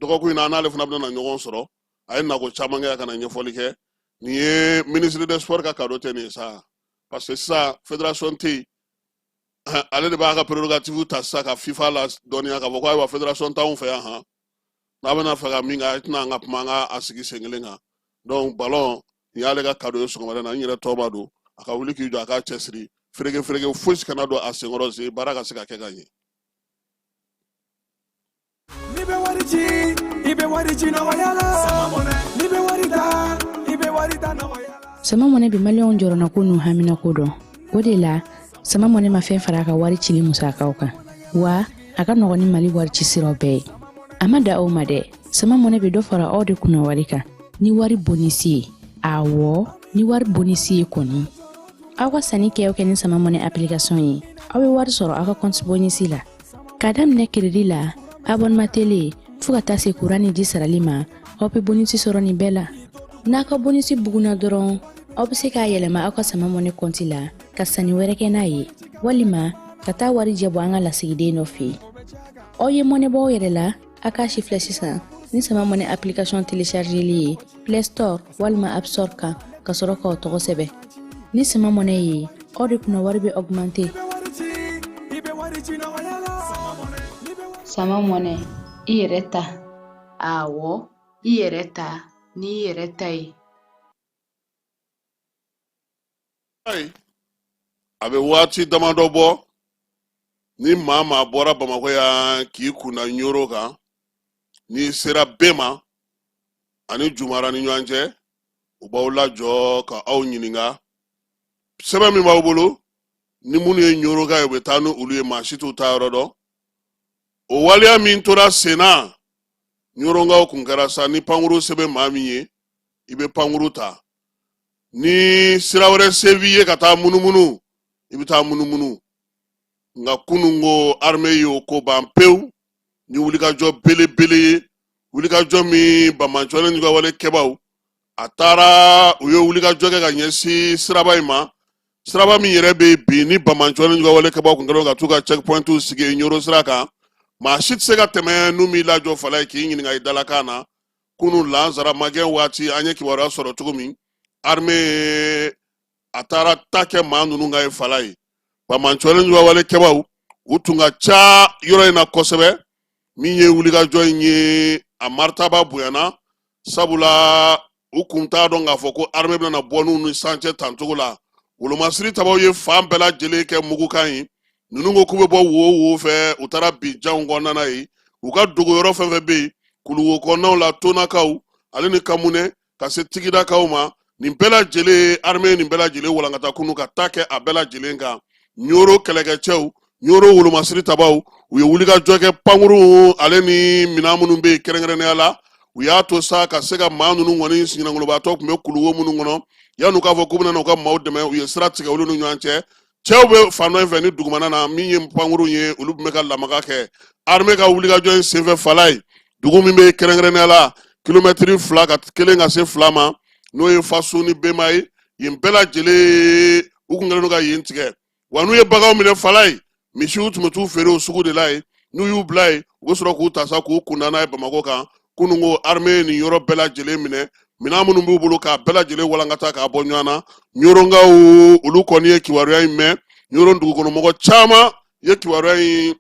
Speaker 1: dɔgɔkun in na, an n'ale fana bɛna ɲɔgɔn sɔrɔ. A ye nako caman kɛ ka na ɲɛfɔli kɛ. Nin ye ministre des Sports ka cadeau tɛ nin ye sa, parce que sisan fédération tɛ yen. Ale de b'a ka prérogative ta sisan ka FIFA la dɔnniya k'a fɔ ko ayiwa, fédération t'anw fɛ yan han, n'a bɛna fɛ ka min kɛ, a tɛna an ka kuma, an ka a sigi sen kelen kan. Donc ballon nin y'ale ka cadeau ye sɔgɔmada in na. N yɛrɛ tɔgɔba don, a ka wuli k'i jɔ, a k'a cɛsiri, fereke fereke fosi kana don a senkɔrɔ se baara ka se ka kɛ ka ɲɛ.
Speaker 4: N'i bɛ wari ci, i bɛ wari ci nɔgɔya la. N'i bɛ wari ta, i bɛ wari ta nɔgɔya la.
Speaker 5: Sama Mɔnɛ bɛ Maliyɛnw jɔrɔnako n'u haminako dɔn. O de la, Sama Mɔnɛ ma fɛn fara a ka wari cili musakaw kan, wa a ka nɔgɔn ni Mali wari ci siraw bɛɛ ye. A ma da o ma dɛ, Sama Mɔnɛ bɛ dɔ fara aw de kunna wari kan ni wari bonisi ye. Awɔ, ni wari bonisi ye kɔni, aw ka sanni kɛ o kɛ ni Sama Mɔnɛ application ye, aw bɛ wari sɔrɔ aw ka compte bonisi la. K'a daminɛ crédit la, abonnement télé, fo ka taa se kuran ni ji sarali ma, aw bɛ bonisi sɔrɔ nin bɛɛ la. N'a ka bonisi bugunna dɔrɔn, aw bɛ se k'a yɛlɛma aw ka Sama Mɔnɛ kɔnti la ka sanni wɛrɛ kɛ n'a ye, walima ka taa warijɛ bɔ an ka lasigiden dɔ fɛ yen. Aw ye mɔnɛ bɔ aw yɛrɛ la, a k'a si filɛ sisan ni Sama Mɔnɛ application téléchargeli ye Play Store walima App Store kan, ka sɔrɔ k'aw tɔgɔ sɛbɛn. Ni Sama Mɔnɛ ye, aw de kunna wari bɛ augmenter.
Speaker 6: Sama Mɔnɛ, i yɛrɛ ta. Awɔ, i yɛrɛ ta n'i yɛrɛ ta ye.
Speaker 1: A bɛ waati damadɔ bɔ ni maa maa bɔra Bamakɔ yan k'i kunda Ɲoro kan, n'i sera Bema ani Jumara ni ɲɔgɔn cɛ, u b'aw lajɔ ka aw ɲininka sɛbɛn min b'aw bolo. Ni minnu ye Ɲoroka ye, u bɛ taa ni olu ye, maa si t'u ta yɔrɔ dɔn. O waleya min tora sen na, Ɲoronkaw kun kɛra sa, ni pankuru sɛbɛn maa min ye, i bɛ pankuru ta. Ni sira wɛrɛ se b'i ye ka taa munumunu, i bɛ taa munumunu. Nka kununko, armée y'o ko ban pewu ni wulikajɔ belebele ye, wulikajɔ min banbaanciwale juguwale kɛbaw a taara, u ye wulikajɔ kɛ ka ɲɛsin siraba in ma, siraba min yɛrɛ bɛ bi ni banbaanciwale juguwale kɛbaw kun kɛlen ka t'u ka checkpointiw sigi Ɲoro sira kan. Maa si tɛ se ka tɛmɛ n'u m'i lajɔ fala ye k'i ɲininka i dalakan na. Kunu lansara magɛn waati, an ye kibaruya sɔrɔ cogo min, armée a taara ta kɛ maa ninnu ka ye fala ye. Banbaanciwale juguwale kɛbaw, u tun ka ca yɔrɔ in na kosɛbɛ. Min ye wulikajɔ in ye, a maritaba bonyana, sabula u kun t'a dɔn k'a fɔ ko armée bɛna bɔ n'u ni san cɛ tancogo la. Wolomasiri tabaw ye fan bɛɛ lajɛlen kɛ mugukan ye. Ninnu ko k'u bɛ bɔ wo wo fɛ, u taara bin janw kɔnɔna na yen. U ka dogo yɔrɔ fɛn fɛn bɛ yen, kuluwo kɔnɔnaw la, Tonakaw ale ni Kamunɛ ka se Tigidakaw ma, nin bɛɛ lajɛlen, armée nin bɛɛ lajɛlen walankata kunu ka taa kɛ a bɛɛ lajɛlen kan. Ɲoro kɛlɛkɛcɛw, Ɲoro wolomasiri tabaw, u ye wulikajɔ kɛ pankuru ale ni minɛn minnu bɛ yen kɛrɛnkɛrɛnnenya la. U y'a to sa ka se ka maa ninnu kɔni signangolobaatɔ tun bɛ kuluwo minnu kɔnɔ, yan'u k'a fɔ k'u bɛna u ka maaw dɛmɛ, u ye sira tigɛ olu ni ɲɔgɔn cɛ. Cɛw bɛ fan dɔ in fɛ ni dugumana na, min ye pankuru ye, olu tun bɛ ka lamaga kɛ. Armée ka wulikajɔ in senfɛ fala ye, dugu min bɛ kɛrɛnkɛrɛnnenya la kilomɛtiri fila ka kelen ka se fila ma, n'o ye Fasu ni Bema ye, yen bɛɛ lajɛlen u kun kɛlen don ka yen tigɛ. Wa n'u ye baganw minɛ fala ye, misiw tun bɛ t'u feere o sugu de la yen. N'u y'u bila yen, u bɛ sɔrɔ k'u ta sa k'u kunda n'a ye Bamakɔ kan. Kununko, armée ye nin yɔrɔ bɛɛ lajɛlen minɛ, minɛn minnu b'u bolo k'a bɛɛ lajɛlen walankata k'a bɔ ɲɔgɔn na. Ɲoronkaw, olu kɔni ye kibaruya in mɛn. Ɲoron dugukɔnɔmɔgɔ caman ye kibaruya in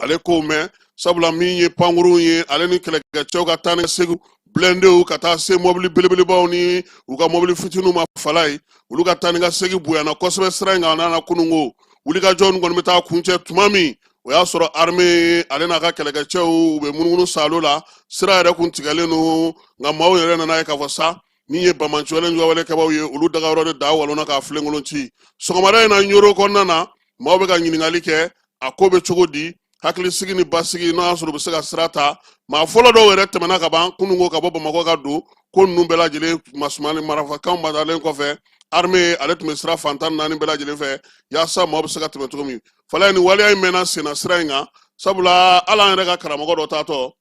Speaker 1: ale kow mɛn, sabula min ye pankurunw ye ale ni kɛlɛkɛcɛw ka taa ni segin, blindéw ka taa se mɔbili belebelebaw ni u ka mɔbili fitininw ma fala ye, olu ka taa ni ka segin bonyana kosɛbɛ sira in kan. N'a na kununko wulikajɔ ninnu kɔni bɛ taa kuncɛ tuma min, o y'a sɔrɔ armée ale n'a ka kɛlɛkɛcɛw u bɛ munumunu saalo la, sira yɛrɛ kun tigɛlen don. Nka maaw yɛrɛ nana ye k'a fɔ sa, min ye banbaanciwale juguwale kɛbaw ye, olu dagayɔrɔ de da walonna k'a filenkolon ci. Sɔgɔmada in na, Ɲoro kɔnɔna na, maaw bɛ ka ɲininkali kɛ, a ko bɛ cogo di, hakilisigi ni basigi, n'o y'a sɔrɔ u bɛ se ka sira ta. Maa fɔlɔ dɔw yɛrɛ tɛmɛna ka ban kununko ka bɔ Bamakɔ ka don ko ninnu bɛɛ lajɛlen masumali marafakanw badalen kɔfɛ. Armée ale tun bɛ sira fan 14 bɛɛ lajɛlen fɛ yaasa maaw bɛ se ka tɛmɛ cogo min. Fala ye, nin waleya in mɛnna senna sira in kan, sabula hali an yɛrɛ ka karamɔgɔ dɔ taatɔ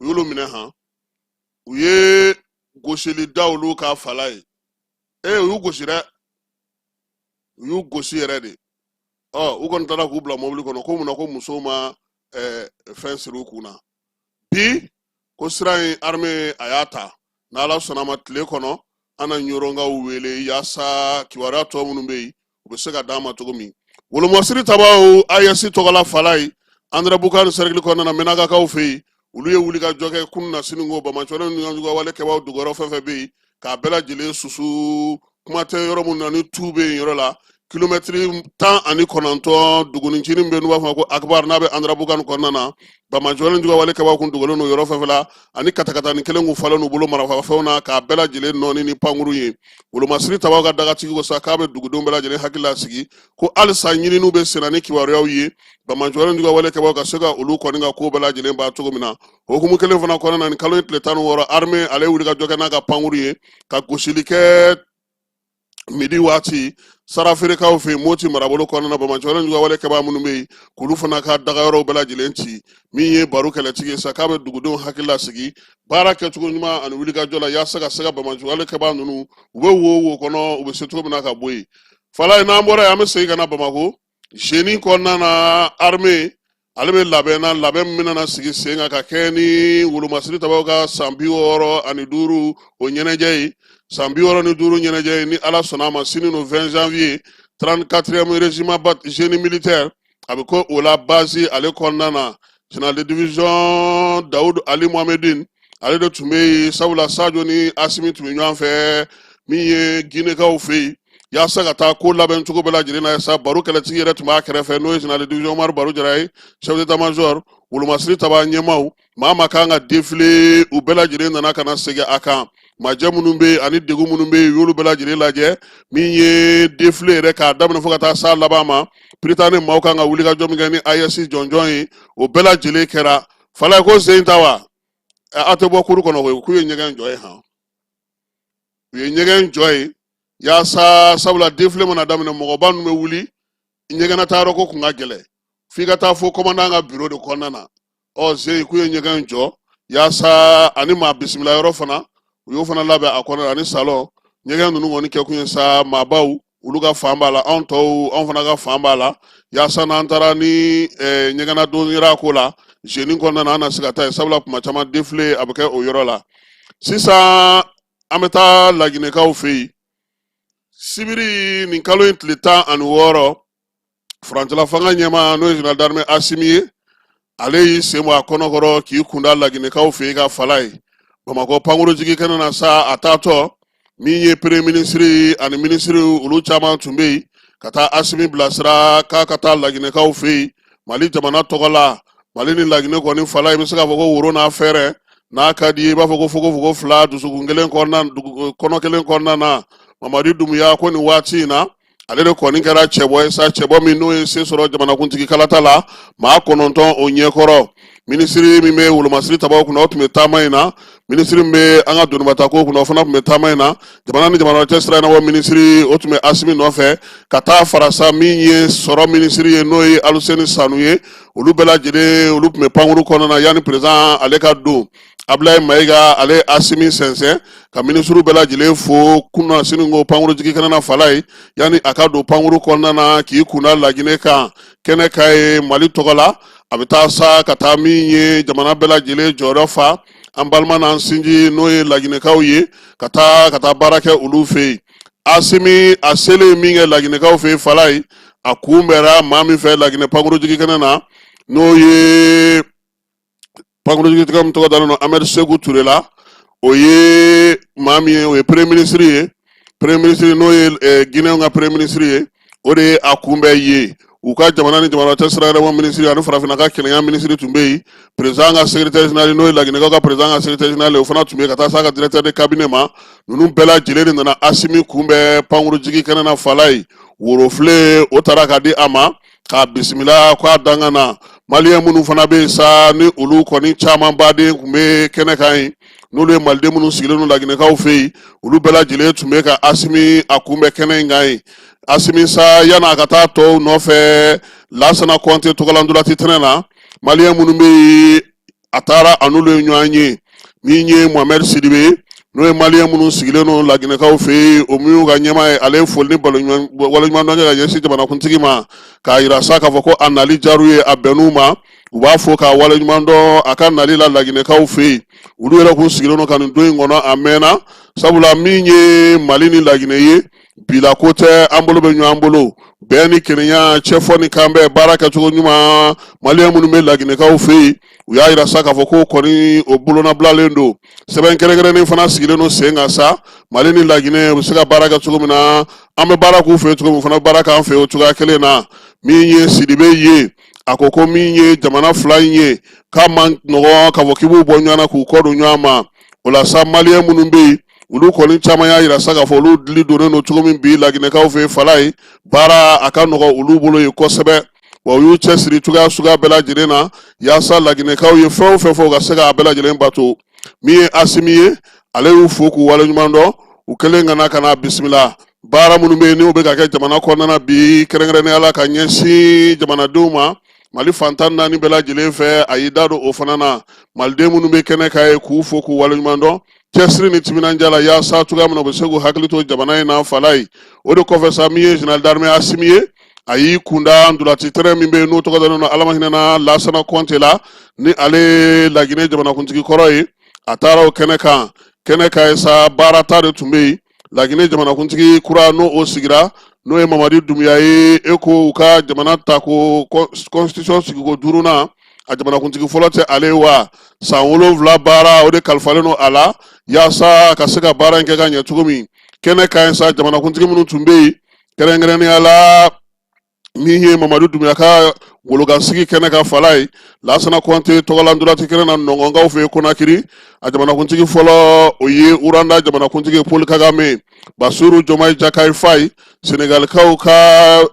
Speaker 1: U y'olu minɛ han, u ye gosili da olu kan Falaye. Ee, u y'u gosi dɛ, u y'u gosi yɛrɛ de. Ɔ, u kɔni taara k'u bila mɔbili kɔnɔ ko mun na ko musow ma fɛn siri u kun na. Bi ko sira in, armée a y'a ta. N'Ala sɔnna ma, tile kɔnɔ an na ɲɔrɔnkaw wele yaasa kibaruya tɔ minnu bɛ yen, u bɛ se ka d'an ma cogo min. Wolomasiri tabaw AES tɔgɔla Falaye, Anderamboukane cercle kɔnɔna na, Menakakaw fɛ yen, olu ye wulikajɔ kɛ kunun na sini ko banbaanciwale ni juguwale kɛbaaw dogoyɔrɔ fɛn fɛn bɛ yen, k'a bɛɛ lajɛlen susu. Kuma tɛ yɔrɔ minnu na ni tu bɛ yen yɔrɔ la, kilomɛtiri 19 dugunicinin bɛ n'u b'a fɔ ko Akibar, n'a bɛ Anderamboukane kɔnɔna na, banbaanciwale juguwale kɛbaaw kun dogolen don yɔrɔ fɛn fɛn la, ani katakatani kelen kun falen n'u bolo marafafɛnw na, k'a bɛɛ lajɛlen nɔɔni ni pankuru ye. Wolomasiri tabaw ka dagatigi ko sa k'a bɛ dugudenw bɛɛ lajɛlen hakili lasigi ko halisa ɲininiw bɛ senna ni kibaruyaw ye, banbaanciwale juguwale kɛbaaw ka se ka olu kɔni ka ko bɛɛ lajɛlen ban cogo min na. Hukumu kelen fana kɔnɔna na, nin kalo in tile 16, armée ale ye wulikajɔ kɛ n'a ka pankuru ye ka gosili kɛ midi waati sarafeerekaw fɛ yen Moti marabolo kɔnɔna na, banbaanciwale juguwale kɛbaa minnu bɛ yen, k'olu fana ka dagayɔrɔw bɛɛ lajɛlen ci. Min ye baro kɛlɛtigi ye sa, k'a bɛ dugudenw hakili lasigi baara kɛcogo ɲuman ani wulikajɔ la, yaasa ka se ka banbaanciwale kɛbaa ninnu, u bɛ wo wo kɔnɔ, u bɛ se cogo min na ka bɔ yen. Falaye, n'an bɔra yen, an bɛ segin ka na Bamakɔ zeni kɔnɔna na. Armée ale bɛ labɛn na, labɛn min bɛna sigi sen kan ka kɛ ni wolomasiri tabaw ka san 65 o ɲɛnajɛ ye. San 65 ɲɛnajɛ ye, ni Ala sɔnna a ma, sini no 20 janvier, 34e régiment génie militaire a bɛ ko o la base ale kɔnɔna na. Général de division Dawud Ali Mohamedine, ale de tun bɛ yen, sabula Sajo ni Asimi tun bɛ ɲɔgɔn fɛ min ye Ginekaw fɛ yen, yaasa ka taa ko labɛn cogo bɛɛ lajɛlen na sa. Baro kɛlɛtigi yɛrɛ tun b'a kɛrɛfɛ, n'o ye général de division Umaru Baro Jara ye, chef d'état major. Wolomasiri taba ɲɛmaaw, maa ma kan ka défilé, u bɛɛ lajɛlen nana ka na segin a kan. Majɛ minnu bɛ yen ani degun minnu bɛ yen, u y'olu bɛɛ lajɛlen lajɛ. Min ye défilé yɛrɛ k'a daminɛ fo ka taa s'a laban ma, Prytanée maaw kan ka wulikajɔ min kɛ ni AES jɔnjɔn ye, o bɛɛ lajɛlen kɛra. Falaye, ko sen ta wa a tɛ bɔ kuru kɔnɔ koyi, k'u ye ɲɛgɛn jɔ ye han, u ye ɲɛgɛn jɔ ye yaasa, sabula défilé mana daminɛ, mɔgɔba ninnu bɛ wuli, ɲɛgɛnna yɔrɔ ko kun ka gɛlɛn, f'i ka taa fo commandant ka bureau de kɔnɔna na. Ɔ, zen k'u ye ɲɛgɛn jɔ yaasa, ani maa bisimila yɔrɔ fana, u y'o fana labɛn a kɔnɔ, ani salon. Ɲɛgɛn ninnu kɔni kɛkun ye sa, maabaw olu ka fan b'a la, anw tɔw, anw fana ka fan b'a la, yaasa n'an taara ni ɲɛgɛnna don yera ko la zeni kɔnɔna na, an na se ka taa yen, sabula kuma caman défilé a bɛ kɛ o yɔrɔ la. Sisan an bɛ taa Laginɛkaw fɛ yen. Sibiri nin kalo in tile 16, furancɛla fanga ɲɛmaa, n'o ye général d'armée Asimi ye, ale y'i sen bɔ a kɔnɔkɔrɔ k'i kunda Laginɛkaw fɛ yen ka Falaye Bamakɔ pankurujigi kɛnɛ na sa. A taatɔ, min ye premier ministre ani minisiri, olu caman tun bɛ yen ka taa Asimi bilasira k'a ka taa Laginɛkaw fɛ yen Mali jamana tɔgɔ la. Mali ni Laginɛ kɔni, Falaye, i bɛ se k'a fɔ ko woro n'a fɛrɛ, n'a ka di i b'a fɔ ko fogofogo fila dusukun kelen kɔnɔna, kɔnɔ kelen kɔnɔna na. Mamadi Dumuya ko nin waati in na, ale de kɔni kɛra cɛbɔ ye sa, cɛbɔ min n'o ye se sɔrɔ jamanakuntigi kalata la maa 9 o ɲɛkɔrɔ. Minisiri min bɛ wolomasiri tabaw kunna, o tun bɛ taama in na. Minisiri min bɛ an ka donibatako kunna, o fana tun bɛ taama in na. Jamana ni jamana cɛ sira ɲɛnabɔ minisiri, o tun bɛ Asimi nɔfɛ ka taa farasa min ye sɔrɔ minisiri ye, n'o ye Aluseni Sanu ye. Olu bɛɛ lajɛlen, olu tun bɛ pankuru kɔnɔna na yanni président ale ka don. Abulayi Mayiga, ale Asimi sɛnsɛn ka minisiriw bɛɛ lajɛlen fo kunna sini ko pankurujigi kɛnɛ na Falaye, yanni a ka don pankuru kɔnɔna na k'i kunda Laginɛ kan kɛnɛ ka ye Mali tɔgɔ la. A bɛ taa sa ka taa min ye jamana bɛɛ lajɛlen jɔyɔrɔ fa an balima n'an sinji, n'o ye Laginɛkaw ye, ka taa baara kɛ olu fɛ yen. Asimi a selen min kɛ Laginɛkaw fɛ yen Falaye, a kunbɛra maa min fɛ Laginɛ pankurujigi kɛnɛ na, n'o ye pankurujigi min tɔgɔ dalen don Amadu Seku Ture la, o ye maa min ye, o ye premier ministre ye. Premier ministre, n'o ye Guinée ka premier ministre ye, o de ye a kunbɛn ye. U ka jamana ni jamana cɛ sira yɛrɛbɔ minisiri ani farafinna ka kelenya minisiri tun bɛ yen. Président ka secrétaire général, n'o ye Laginɛkaw ka président ka secrétaire général, o fana tun bɛ yen, ka taa s'a ka directeur de cabinet ma. Ninnu bɛɛ lajɛlen de nana Asimi kunbɛn pankurujigi kɛnɛ na Falaye. Worofile o taara ka di a ma k'a bisimila k'a dangan na. Maliyɛn minnu fana bɛ yen sa, ni olu kɔni caman baden tun bɛ kɛnɛ kan yen, n'olu ye maliden minnu sigilen don Laginɛkaw fɛ yen, olu bɛɛ lajɛlen tun bɛ ka Asimi a kunbɛn kɛnɛ in kan yen. Asimi sa, yan'a ka taa tɔw nɔfɛ Lasana Kɔnte tɔgɔla ntolaci tɛnɛ na, maliyɛn minnu bɛ yen A taara a n'olu ye ɲɔgɔn ye. Min ye Mohamɛd Sidibe, n'o ye maliyɛn minnu sigilen don Laginɛkaw fɛ yen, o min y'u ka ɲɛmaa ye, ale ye foli ni waleɲumandɔn kɛ ka ɲɛsin jamanakuntigi ma, k'a yira sa k'a fɔ ko a nali diyar'u ye, a bɛnn'u ma. U b'a fo k'a waleɲuman dɔn a ka nali la Laginɛkaw fɛ yen. Olu yɛrɛ kun sigilen don ka nin don in kɔnɔ a mɛnna, sabula min ye Mali ni Laginɛ ye, bila ko tɛ, an bolo bɛ ɲɔgɔn bolo, bɛn ni kelenya, cɛfɔ ni kanbɛn, baara kɛcogo ɲuman. Maliyɛn minnu bɛ Laginɛkaw fɛ yen, u y'a yira sa k'a fɔ ko kɔni o bolonabilalen don. Sɛbɛn kɛrɛnkɛrɛnnen fana sigilen don sen kan sa, Mali ni Laginɛ u bɛ se ka baara kɛ cogo min na, an bɛ baara k'u fɛ cogo min, fana baara k'an fɛ o cogoya kelen na. Min ye Sidibe ye, a ko ko min ye jamana fila in ye, k'a man nɔgɔn k'a fɔ k'i b'u bɔ ɲɔgɔn na k'u kɔ don ɲɔgɔn ma. O la sa, maliyɛn minnu bɛ yen, olu kɔni caman y'a yira sa k'a fɔ olu dili donnen don cogo min bi Laginɛkaw fɛ Falaye, baara a ka nɔgɔ olu bolo yen kosɛbɛ. Wa u y'u cɛsiri cogoya suguya bɛɛ lajɛlen na yaasa Laginɛkaw ye fɛn o fɛn fɔ, u ka se k'a bɛɛ lajɛlen bato. Min ye Asimi ye, ale y'u fo k'u waleɲuman dɔn u kɛlen ka na bisimila. Baara minnu bɛ yen n'u bɛ ka kɛ jamana kɔnɔna na bi, kɛrɛnkɛrɛnnenya la ka ɲɛsin jamanadenw ma Mali fan 14 bɛɛ lajɛlen fɛ, a y'i da don o fana na. Maliden minnu bɛ kɛnɛ kan ye, k'u fo k'u waleɲuman dɔn cɛsiri ni timinandiya la, yaasa cogoya min na u bɛ se k'u hakili to jamana in na Falaye. O de kɔfɛ sa, min ye général d'armée Asimi ye, a y'i kunda ntolaci terrain min bɛ yen, n'o tɔgɔ dalen don Ala ma hinɛna Lasana Kɔnte la, ni ale Laginɛ jamanakuntigi kɔrɔ ye. A taara o kɛnɛ kan. Kɛnɛ kan ye sa, baara ta de tun bɛ yen. Laginɛ jamanakuntigi kura, n'o o sigira, n'o ye Mamadi Dunbiya ye, e ko u ka jamana ta ko constitution sigiko duurunan, a jamanakuntigi fɔlɔ tɛ ale ye wa? San 7 baara, o de kalifalen don a la yaasa ka se ka baara in kɛ ka ɲɛ cogo min. Kɛnɛ kan ye sa, jamanakuntigi minnu tun bɛ yen, kɛrɛnkɛrɛnnenya la min ye Mamadu Dunbiya ka golokansigi kɛnɛ kan Falaye, Lasana Kɔnte tɔgɔla ntolaci kɛnɛ na Nɔngɔnkaw fɛ Konakiri, a jamanakuntigi fɔlɔ, o ye Rwanda jamanakuntigi Paul Kagame, Basiru Jomayi Jakayi Fayi, Senegalikaw ka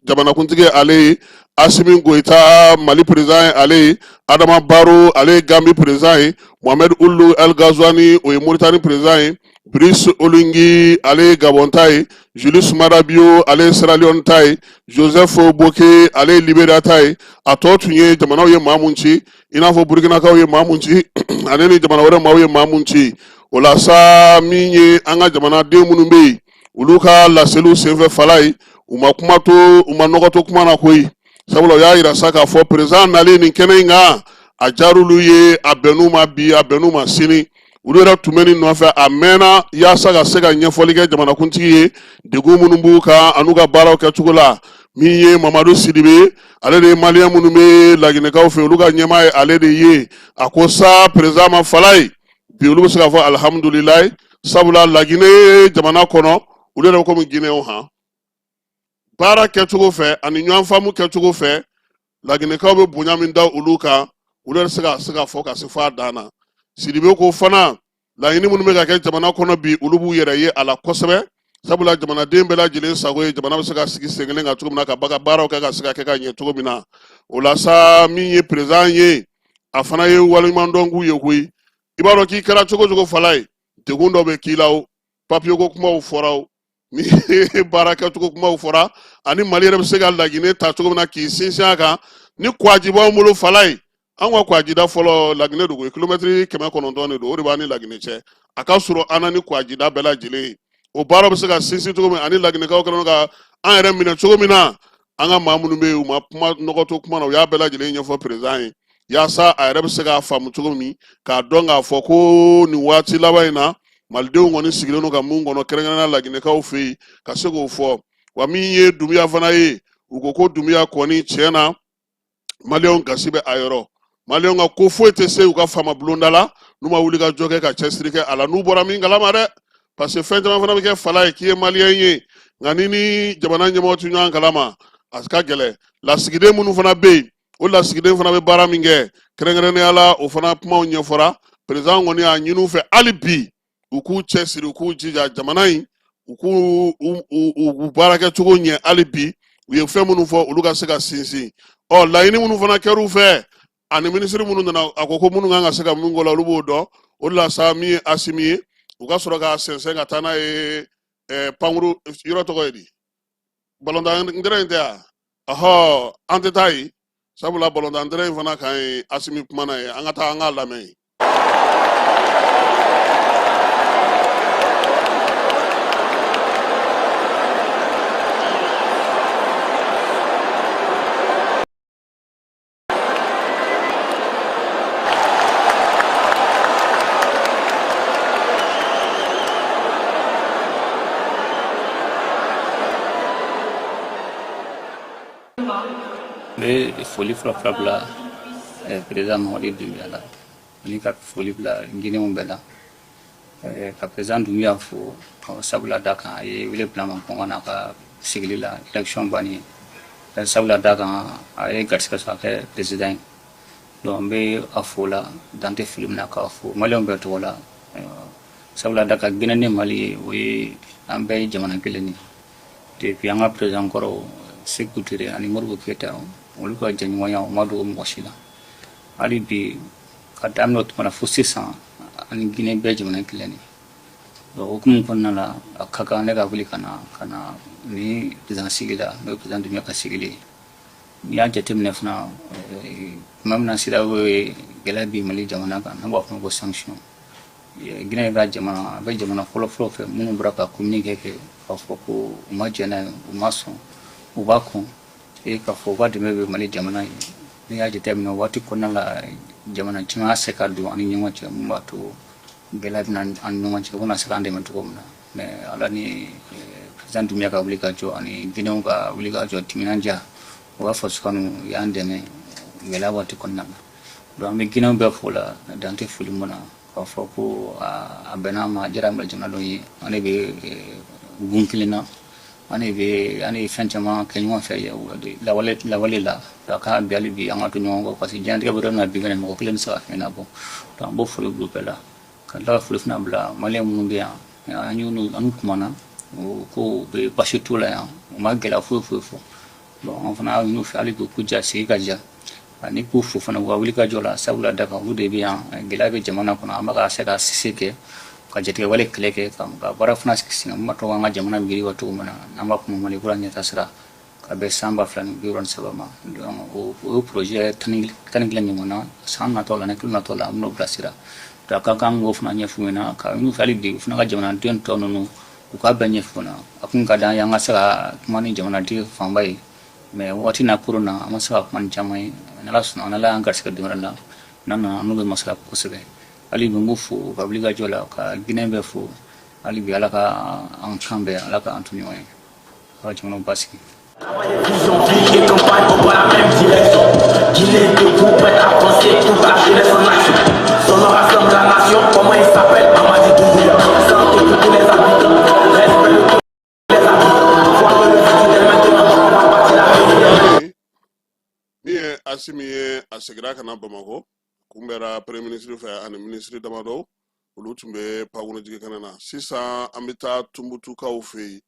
Speaker 1: jamanakuntigi ale ye, Asimi Goyita, Mali président ye ale ye, Adama Baro, ale ye Gambi président ye, Mohamed Ulu El Gazwani, o ye Moritani président ye, Brice Oligui, ale ye Gabon ta ye, Julius Maada Bio, ale ye Sierra Leone ta ye, Joseph Boakai, ale ye Liberia ta ye. A tɔ tun ye jamanaw ye maa mun ci, i n'a fɔ Burkinakaw ye maa mun ci, ani ni jamana wɛrɛ maaw ye maa mun ci. O la sa, min ye an ka jamanaden minnu bɛ yen, olu ka laseliw senfɛ Falaye, u ma kuma to, u ma nɔgɔ to kuma na koyi, sabula u y'a yira sa k'a fɔ président nalen nin kɛnɛ in kan, a diyar'olu ye, a bɛnn'u ma bi, a bɛnn'u ma sini. Olu yɛrɛ tun bɛ nin nɔfɛ a mɛnna yaasa ka se ka ɲɛfɔli kɛ jamanakuntigi ye, degun minnu b'u kan an'u ka baaraw kɛcogo la. Min ye Mamadu Sidibe, ale de ye maliyɛn minnu bɛ Laginɛkaw fɛ, olu ka ɲɛmaa ye, ale de ye a ko sa président ma Falaye, bi olu bɛ se k'a fɔ alihamudulilayi, sabula Laginɛ jamana kɔnɔ, olu yɛrɛ komi Ginɛw han, baara kɛcogo fɛ ani ɲɔgɔn faamu kɛcogo fɛ, Laginɛkaw bɛ bonya min da olu kan, olu yɛrɛ se ka fɔ ka se fɔ a dan na. Sidibe ko fana, laɲini minnu bɛ ka kɛ jamana kɔnɔ bi, olu b'u yɛrɛ ye a la kosɛbɛ, sabula jamanaden bɛɛ lajɛlen sago ye jamana bɛ se ka sigi sen kelen kan cogo min na, ka baga baaraw kɛ ka se ka kɛ ka ɲɛ cogo min na. O la sa, min ye président ye, a fana ye waleɲumandɔn k'u ye koyi. I b'a dɔn k'i kɛra cogo cogo Falaye, degun dɔ bɛ k'i la o, papiye ko kumaw fɔra o, ni baara kɛcogo kumaw fɔra, ani Mali yɛrɛ bɛ se ka Laginɛ ta cogo min na k'i sinsin a kan. Ni kwaji b'anw bolo Falaye, an ka kwajida fɔlɔ Laginɛ dugu ye kilomɛtiri 900 de don, o de b'an ni Laginɛ cɛ. A ka surun an na ni kwajida bɛɛ lajɛlen ye. O baara bɛ se ka sinsin cogo min, ani Laginɛkaw kɛlen don ka an yɛrɛ minɛ cogo min na, an ka maa minnu bɛ yen, u ma kuma nɔgɔ to kuma na, u y'a bɛɛ lajɛlen ɲɛfɔ président ye yaasa a yɛrɛ bɛ se k'a faamu cogo min, k'a dɔn k'a fɔ ko nin waati laban in na, malidenw kɔni sigilen don ka mun kɔnɔ, kɛrɛnkɛrɛnnenya Laginɛkaw fɛ yen, ka se k'o fɔ. Wa min ye Dunbiya fana ye, u ko ko Dunbiya kɔni, tiɲɛ na, maliyɛnw gasi bɛ a yɔrɔ. Maliyɛnw ka ko foyi tɛ se u ka faama bulonda la n'u ma wuli ka jɔ kɛ ka cɛsiri kɛ a la, n'u bɔra min kalama dɛ, parce que fɛn caman fana bɛ kɛ Falaye k'i ye maliyɛn ye, nka ni ni jamana ɲɛmɔgɔ tɛ ɲɔgɔn kalama, a ka gɛlɛn. Lasigiden minnu fana bɛ yen, o lasigiden fana bɛ baara min kɛ, kɛrɛnkɛrɛnnenya la, o fana kumaw ɲɛfɔra. Président kɔni y'a ɲini u fɛ hali bi, u k'u cɛsiri, u k'u jija jamana in, u k'u u baara kɛcogo ɲɛ hali bi. U ye fɛn minnu fɔ, olu ka se ka sinsin. Ɔ, laɲini minnu fana kɛr'u fɛ, ani minisiri minnu nana, a ko ko minnu kan ka se ka min k'o la, olu b'o dɔn. O de la sa, min ye Asimi ye, u ka sɔrɔ k'a sɛnsɛn ka taa n'a ye pankuru yɔrɔ tɔgɔ ye di, balontan terrain in tɛ yan? Ɔhɔ, an tɛ taa yen. Sabula balontan terrain in fana kan yen, Asimi kumana yen. An ka taa an k'a lamɛn yen.
Speaker 7: N bɛ foli fɔlɔ fɔlɔ bila président Mamadi Doumbouya la, ani ka foli bila Guinéenw bɛɛ la, ka président Doumbouya fo, sabula da kan a ye wele bila n ma ko n ka n'a ka sigili la, élection bannen, sabula da kan a ye garisɛgɛ sɔrɔ a kɛ président ye. Donc n bɛ a fo la dan tɛ foli min na, k'a fo maliyɛnw bɛɛ tɔgɔ la, sabula da kan Guinée ni Mali ye, o ye an bɛɛ ye jamana kelen de ye. Depuis an ka président kɔrɔw Sékou Touré ani Modibo Keïta, olu ka jɛɲɔgɔnya o ma dogo mɔgɔ si la. Hali bi, ka daminɛ o tuma na fo sisan, ani Guinée bɛɛ jamana kelen de. Donc o hukumu kɔnɔna la, a ka kan ne ka wuli ka na ni président sigi la, n'o ye président Doumbouya ka sigili ye. N'i y'a jateminɛ fana, tuma min na CEDEAO ye gɛlɛya bin Mali jamana kan, n'an b'a fɔ o ma ko sanction, Guinée ka jamana, a bɛ jamana fɔlɔ-fɔlɔ fɛ minnu bɔra ka communiqué kɛ k'a fɔ ko u ma jɛn n'a ye, u ma sɔn, u b'a kɔn e k'a fɔ u ka dɛmɛ bɛ Mali jamana ye. N'i y'a jateminɛ, o waati kɔnɔna la, jamana caman y'a se ka don an ni ɲɔgɔn cɛ, mun b'a to gɛlɛya bɛ na an ni ɲɔgɔn cɛ, u bɛna se k'an dɛmɛ cogo min na. Mais Ala ni président Doumbouya ka wuli ka jɔ ani Guinéenw ka wuli ka jɔ, timinandiya, u ka faso kanu, u y'an dɛmɛ gɛlɛya waati kɔnɔna la. Donc an bɛ Guinéenw bɛɛ fo la dan tɛ foli mun na, k'a fɔ ko a bɛnna an ma, a diyara Mali jamanadenw ye. An de bɛ gun kelen na, an de bɛ an ye fɛn caman kɛ ɲɔgɔn fɛ lawale lawale la. A ka bi, hali bi, an ka to ɲɔgɔn kɔ, parce que diɲɛlatigɛ bɛ yɔrɔ min na bi, mɔgɔ kelen tɛ se ka fɛn ɲɛnabɔ. Donc an b'o foli bila u bɛɛ la, ka tila ka foli fana bila maliyɛn minnu bɛ yan. An y'u an kumana, o ko bɛ basi t'u la yan, u ma gɛlɛya foyi foyi fɔ. Bon, an fana y'a ɲini u fɛ hali bi, k'u ja sigi ka ja, ani k'u fo fana u ka wuli ka jɔ la, sabula da kan olu de bɛ yan. Gɛlɛya bɛ jamana kɔnɔ, an bɛ ka se ka se kɛ ka jatigɛwale kɛlɛ kɛ, ka baara fana sigi sen kan mun b'a to an ka jamana bɛ yiriwa cogo min na, n'an b'a fɔ o ma Mali kura ɲɛtaa sira, ka bɛn san 2063 ma. Donc o ye projet 11 ɲɔgɔn na. San natɔ la, ni kilo natɔ la, an bɛn'o bilasira. Donc a ka kan k'o fana ɲɛf'u ɲɛna, ka ɲini u fɛ hali bi, u fana ka jamanaden tɔ ninnu, u k'a bɛɛ ɲɛf'u ɲɛna. A kun ka d'an ye an ka se ka kuma ni jamanaden fanba ye, mais waati n'a koron na, an ma se ka kuma ni caman ye. N'Ala sɔnna, n'Ala y'an garisɛgɛ don wɛrɛ la, n'an nana, an n'u bɛ masala kosɛbɛ. Hali bi, n b'u fo u ka wuli ka jɔ la, ka Guinée bɛɛ fo. Hali bi, Ala ka an kan bɛn, Ala ka an to ɲɔgɔn ye, Ala ka jamanaw basigi.
Speaker 8: Vision, ville et campagne, on prend la même direction. Guinée debout, prête à avancer, toute la jeunesse en action. Son nom rassemble la nation, comment il s'appelle? Mamadi Doumbouya. Santé pour tous les habitants, respect de tous les habitants. Voir le futur dès maintenant, on va bâtir la résilience.
Speaker 1: Min ye Asimi ye, a seginna ka na Bamakɔ, kunbɛra premier ministre fɛ ani minisiri damadɔ, olu tun bɛ pankurunjigi kɛnɛ na. Sisan an bɛ taa Tumutukaw fɛ yen.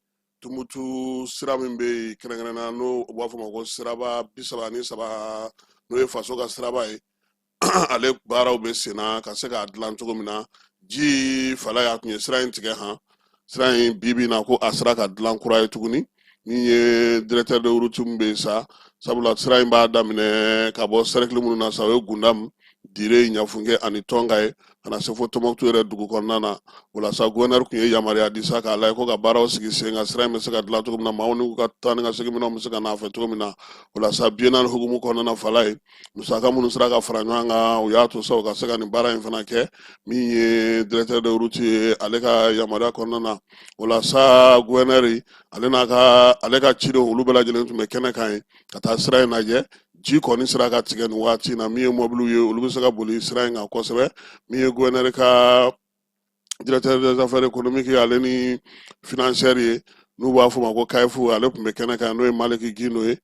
Speaker 1: Tumutu sira min bɛ yen kɛrɛnkɛrɛnnenya, n'o u b'a fɔ ma ko siraba 33, n'o ye faso ka siraba ye, ale baaraw bɛ sen na ka se k'a dilan cogo min na. Ji fala y'a tun ye sira in tigɛ han. Sira in bi bi in na, ko a sera ka dilan kura ye tuguni. Min ye directeur de route min bɛ yen sa, sabula sira in b'a daminɛ ka bɔ cercle minnu na sa, o ye Gundam, Dire, Ɲafunke ani Tɔnka ye, ka na se fo Tɔnbɔkutu yɛrɛ dugu kɔnɔna na. O la sa, gouverneur tun ye yamaruya di sa k'a lajɛ ko ka baaraw sigi sen kan, sira in bɛ se ka dilan cogo min na, maaw n'u ka taa ni ka segin minɛnw bɛ se ka n'a fɛ cogo min na. O la sa, biennale hukumu kɔnɔna na, fala ye musaka minnu sera ka fara ɲɔgɔn kan, u y'a to sa u ka se ka nin baara in fana kɛ. Min ye directeur de route ye, ale ka yamaruya kɔnɔna na, o la sa, gouverneur ale n'a ka ale ka cidenw, olu bɛɛ lajɛlen tun bɛ kɛnɛ kan yen ka taa sira in lajɛ. Ji kɔni sera ka tigɛ nin waati in na. Min ye mɔbiliw ye, olu bɛ se ka boli sira in kan kosɛbɛ. Min ye gouverneur ka directeur des affaires économiques ale ni financières ye, n'u b'a fɔ ma ko CAEF, ale tun bɛ kɛnɛ kan, n'o ye Maliki Gindo ye.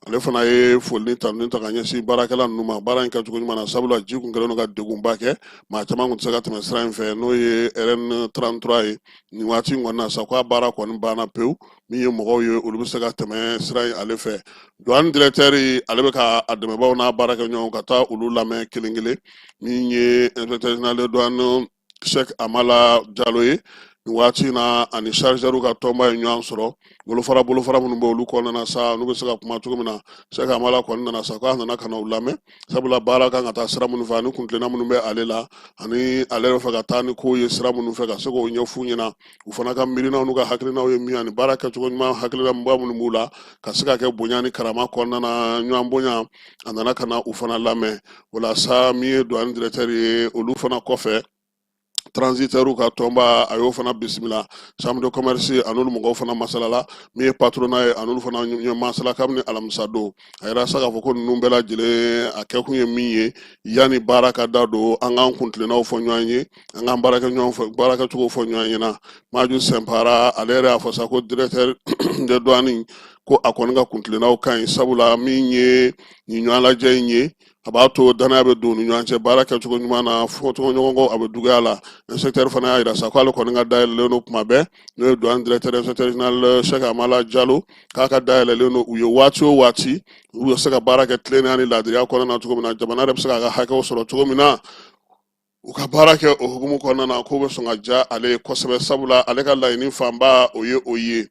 Speaker 1: Ale fana ye foli ni tanuni ta ka ɲɛsin baarakɛla ninnu ma baara in kɛcogo ɲuman na, sabula ji kun kɛlen don ka degunba kɛ, maa caman kun tɛ se ka tɛmɛ sira in fɛ, n'o ye RN 33 ye. Nin waati in kɔni na sa, ko a baara kɔni banna pewu. Min ye mɔgɔw ye, olu bɛ se ka tɛmɛ sira in ale fɛ. Douane directeur, ale bɛ ka a dɛmɛbaaw n'a baarakɛɲɔgɔnw ka taa olu lamɛn kelen kelen. Min ye inspecteur général de douane Cheikh Amala Jalo ye, Nin waati in na, ani chargeur ka tɔnba ye ɲɔgɔn sɔrɔ. Bolofara bolofara minnu bɛ olu kɔnɔna na sa, n'u bɛ se ka kuma cogo min na, Sɛki Amala kɔni nana sa, k'a nana ka na u lamɛn, sabula baara kan ka taa sira minnu fɛ ani kuntilenna minnu bɛ ale la, ani ale yɛrɛ fɛ ka taa ni kow ye sira minnu fɛ, ka se k'o ɲɛf'u ɲɛna, u fana ka miirinaw n'u ka hakilinaw ye min ye, ani baara kɛcogo ɲuman hakilinaba minnu b'u la, ka se ka kɛ bonya ni karama kɔnɔna na, ɲɔgɔn bonya. A nana ka na u fana lamɛn. O la sa, min ye douane directeur ye, olu fana kɔfɛ, transitaires ka tɔnba, a y'o fana bisimila. Chambre de commerce, a n'olu mɔgɔw fana masalala. Min ye patronat ye, a n'olu fana ye masala kabini alamisa don. A yira sa k'a fɔ ko ninnu bɛɛ lajɛlen, a kɛkun ye min ye, yanni baara ka da don, an k'an kuntilennaw fɔ ɲɔgɔn ye, an k'an baarakɛ ɲɔgɔn fɛ, baarakɛcogo fɔ ɲɔgɔn ɲɛna. Maju Sɛnpara, ale yɛrɛ y'a fɔ sa ko directeur de douane ko a kɔni ka kuntilennaw ka ɲi, sabula min ye nin ɲɔgɔn lajɛ in ye, a b'a to danaya bɛ don u ni ɲɔgɔn cɛ baara kɛcogo ɲuman na, fɔcogo ɲɔgɔn kɔ, a bɛ duguya la. Inspecteur fana y'a jira sa k'ale kɔni ka dayɛlɛlen don kuma bɛɛ, n'o ye douane directeur inspecteur général Sɛki Amala Jalo, k'a ka dayɛlɛlen don u ye waati o waati, u bɛ se ka baara kɛ tilennenya ni laadiriya kɔnɔna na cogo min na, jamana yɛrɛ bɛ se k'a ka hakɛw sɔrɔ cogo min na, u ka baara kɛ o hukumu kɔnɔna na. K'o bɛ sɔn ka diya ale ye kosɛbɛ, sabula ale ka laɲini fanba o ye o ye.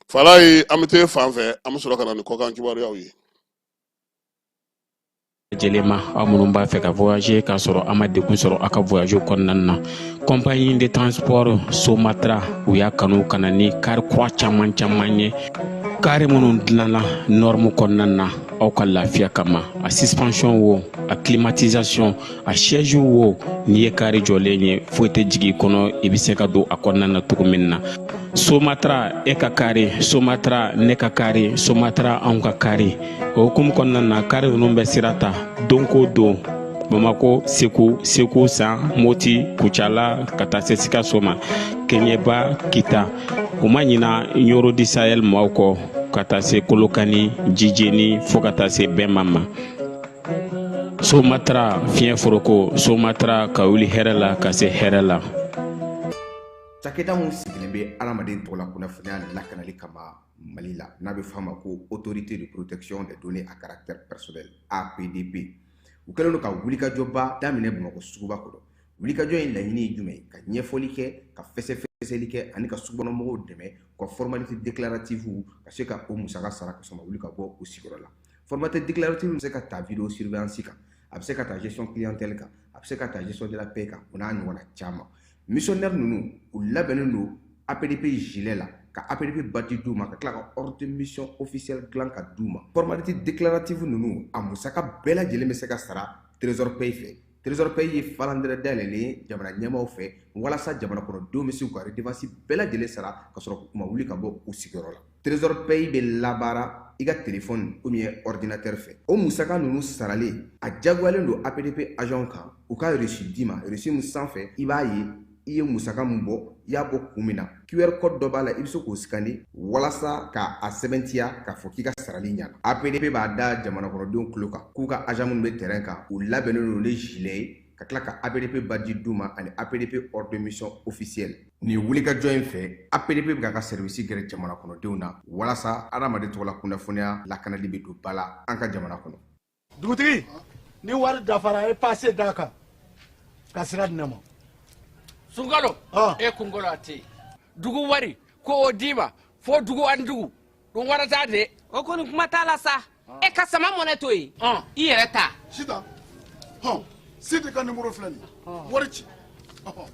Speaker 1: Falaye, an bɛ t'e fan fɛ, an bɛ sɔrɔ ka na ni kɔkan kibaruyaw ye.
Speaker 9: Lajɛlen ma, aw minnu b'a fɛ ka voyager k'a sɔrɔ a ma degun sɔrɔ aw ka voyage kɔnɔna na, compagnie de transport Somatra, u y'a kanu ka na ni kari kura caman caman ye, kari minnu dilanna norme kɔnɔna na aw ka lafiya kama. A suspension wo, a climatisation, a siège wo, n'i ye kari jɔlen ye, foyi tɛ jigin i kɔnɔ, i bɛ se ka don a kɔnɔna na cogo min na. Somatra, e ka kari Somatra, ne ka kari Somatra, anw ka kari. O hukumu kɔnɔna na, kari ninnu bɛ sira ta don ko don Bamako, Segu, Segu San, Moti, Kucala, ka taa se Sikaso ma, Keɲeba, Kita. U ma ɲina Ɲoro du Sahel maaw kɔ, ka taa se Kolokani, Jijeni, fo ka taa se Bɛnba ma. Somatra, fiɲɛ foroko Somatra, ka wuli hɛrɛ la ka se hɛrɛ la.
Speaker 10: Cakɛda min sigilen bɛ adamaden tɔgɔla kunnafoniya lakanali kama Mali la, n'a bɛ f'a ma ko Autorité de protection des données à caractère personnel, APDP, u kɛlen don ka wulikajɔba daminɛ Bamakɔ suguba kɔnɔ. Wulikajɔ in laɲini ye jumɛn ye? Ka ɲɛfɔli kɛ, ka fɛsɛfɛsɛli kɛ, ani ka sugukɔnɔmɔgɔw dɛmɛ u ka formalité déclarative ka se ka o musaka sara ka sɔrɔ ma wuli ka bɔ u sigiyɔrɔ la. Formalité déclarative bɛ se ka ta vidéo surveillance kan, a bɛ se ka ta gestion clientèle kan, a bɛ se ka ta gestion de la paie kan, o n'a ɲɔgɔnna caman. Missionnaire ninnu, u labɛnnen don APDP gilet la, ka APDP badge d'u ma, ka tila ka ordre de mission officielle dilan ka d'u ma. Formalité déclarative ninnu, a musaka bɛɛ lajɛlen bɛ se ka sara Trésor Pay fɛ. Trésor Pay ye falandɛrɛ dayɛlɛlen ye jamana ɲɛmaaw fɛ walasa jamana kɔnɔdenw bɛ se k'u ka redevance bɛɛ lajɛlen sara ka sɔrɔ u ma wuli ka bɔ u sigiyɔrɔ la. Trésor Pay bɛ labaara i ka téléphone ou bien ordinateur fɛ. O musaka ninnu saralen, a jagoyalen don APDP agent kan u ka reçu d'i ma, reçu min sanfɛ i b'a ye i ye musaka min bɔ, i y'a bɔ kun min na. QR code dɔ b'a la, i bɛ se k'o scanner walasa ka a sɛbɛntiya k'a fɔ k'i ka sarali ɲana. APDP b'a da jamana kɔnɔdenw tulo kan k'u ka agent minnu bɛ terrain kan, u labɛnnen don ni gilet ye, ka tila ka APDP badge d'u ma ani APDP ordre de mission officielle. Nin wulikajɔ in fɛ, APDP bɛ k'a ka service gɛrɛ jamana kɔnɔdenw na walasa adamaden tɔgɔla kunnafoniya lakanali bɛ don ba la an ka jamana kɔnɔ.
Speaker 11: Dugutigi, ni wari dafara, e pase d'a kan ka sira di ne ma.
Speaker 12: Sunkalo, e kunkolo a tɛ yen. Dugu wari ko o d'i ma fo dugu ani dugu dun wara t'a de.
Speaker 13: O kɔni, kuma t'a la sa. E ka Sama Mɔnɛ to yen, i yɛrɛ ta.
Speaker 3: Sitan, hɔn, Sidi ka nimoro filɛ nin ye, wari ci. Ɔhɔn.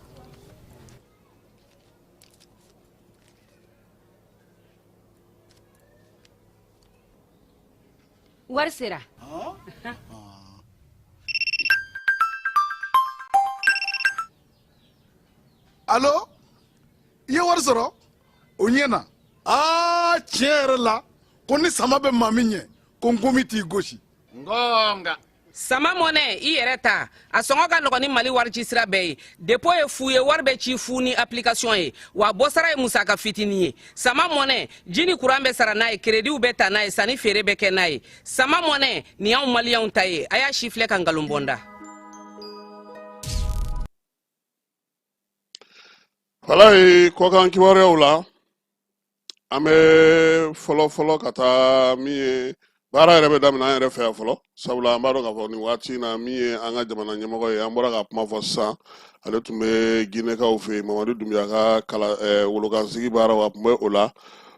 Speaker 13: Wari sera.
Speaker 3: Alo, i ye wari sɔrɔ, o ɲɛna. Aa, tiɲɛ yɛrɛ la, ko ni sama bɛ maa min ɲɛ, ko nkomi t'i gosi.
Speaker 12: Ngonga.
Speaker 13: Sama Mɔnɛ, i yɛrɛ ta, a sɔngɔ ka nɔgɔn ni Mali wari ci sira bɛɛ ye. Dépôt ye fu ye, wari bɛ ci fu ni application ye, wa bɔsara ye musaka fitinin ye. Sama Mɔnɛ, ji ni kuran bɛ sara n'a ye, créditw bɛ ta n'a ye, sanni feere bɛ kɛ n'a ye. Sama Mɔnɛ nin y'anw maliyɛnw ta ye. A y'a si filɛ ka nkalon bɔ n da.
Speaker 1: Falaye, kɔkan kibaruyaw la, an bɛ fɔlɔ fɔlɔ ka taa min ye Baara yɛrɛ bɛ daminɛ an yɛrɛ fɛ yan fɔlɔ, sabula an b'a dɔn k'a fɔ nin waati in na, min ye an ka jamana ɲɛmɔgɔ ye, an bɔra ka kuma fɔ sisan, ale tun bɛ Ginekaw fɛ yen, Mamadu Dunbiya ka kala wolokansigi baaraw, a tun bɛ o la.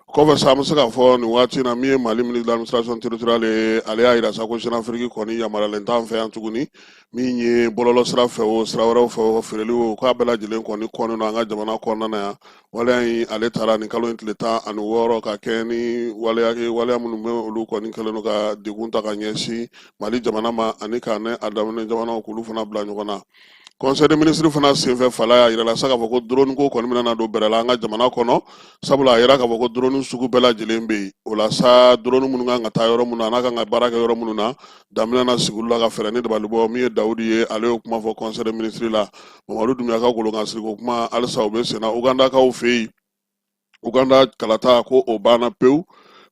Speaker 1: Kɔfɛ sa, an bɛ se k'a fɔ nin waati in na, min ye Mali ministre de l'administration territoriale ye, ale y'a yira sa ko Jeune Afrique kɔni yamaruyalen t'an fɛ yan tuguni. Min ye bɔlɔlɔ sira fɛ o, sira wɛrɛw fɛ o, feereli o, k'a bɛɛ lajɛlen kɔni kɔnnen don an ka jamana kɔnɔna na yan. Waleya in, ale taara nin kalo in tile 16 ka kɛ ni waleya ye, waleya minnu bɛ olu kɔni kɛlen don ka degun ta ka ɲɛsin Mali jamana ma, ani ka ne a daminɛ jamanaw k'olu fana bila ɲɔgɔn na. Conseil des ministres fana senfɛ, fala y'a yira la sa k'a fɔ ko drone ko kɔni bɛna don bɛrɛ la an ka jamana kɔnɔ, sabula a yira k'a fɔ ko drone sugu bɛɛ lajɛlen bɛ yen. O la sa, drone minnu kan ka taa yɔrɔ minnu na, n'a kan ka baara kɛ yɔrɔ minnu na, daminɛ na sigi olu la ka fɛɛrɛ ni dabali bɔ. Min ye Dawudi ye, ale y'o kuma fɔ conseil des ministres la. Mamadu Dunbiya ka golokansiriko kuma halisa o bɛ senna Ugandakaw fɛ yen. Uganda kalata ko o banna pewu.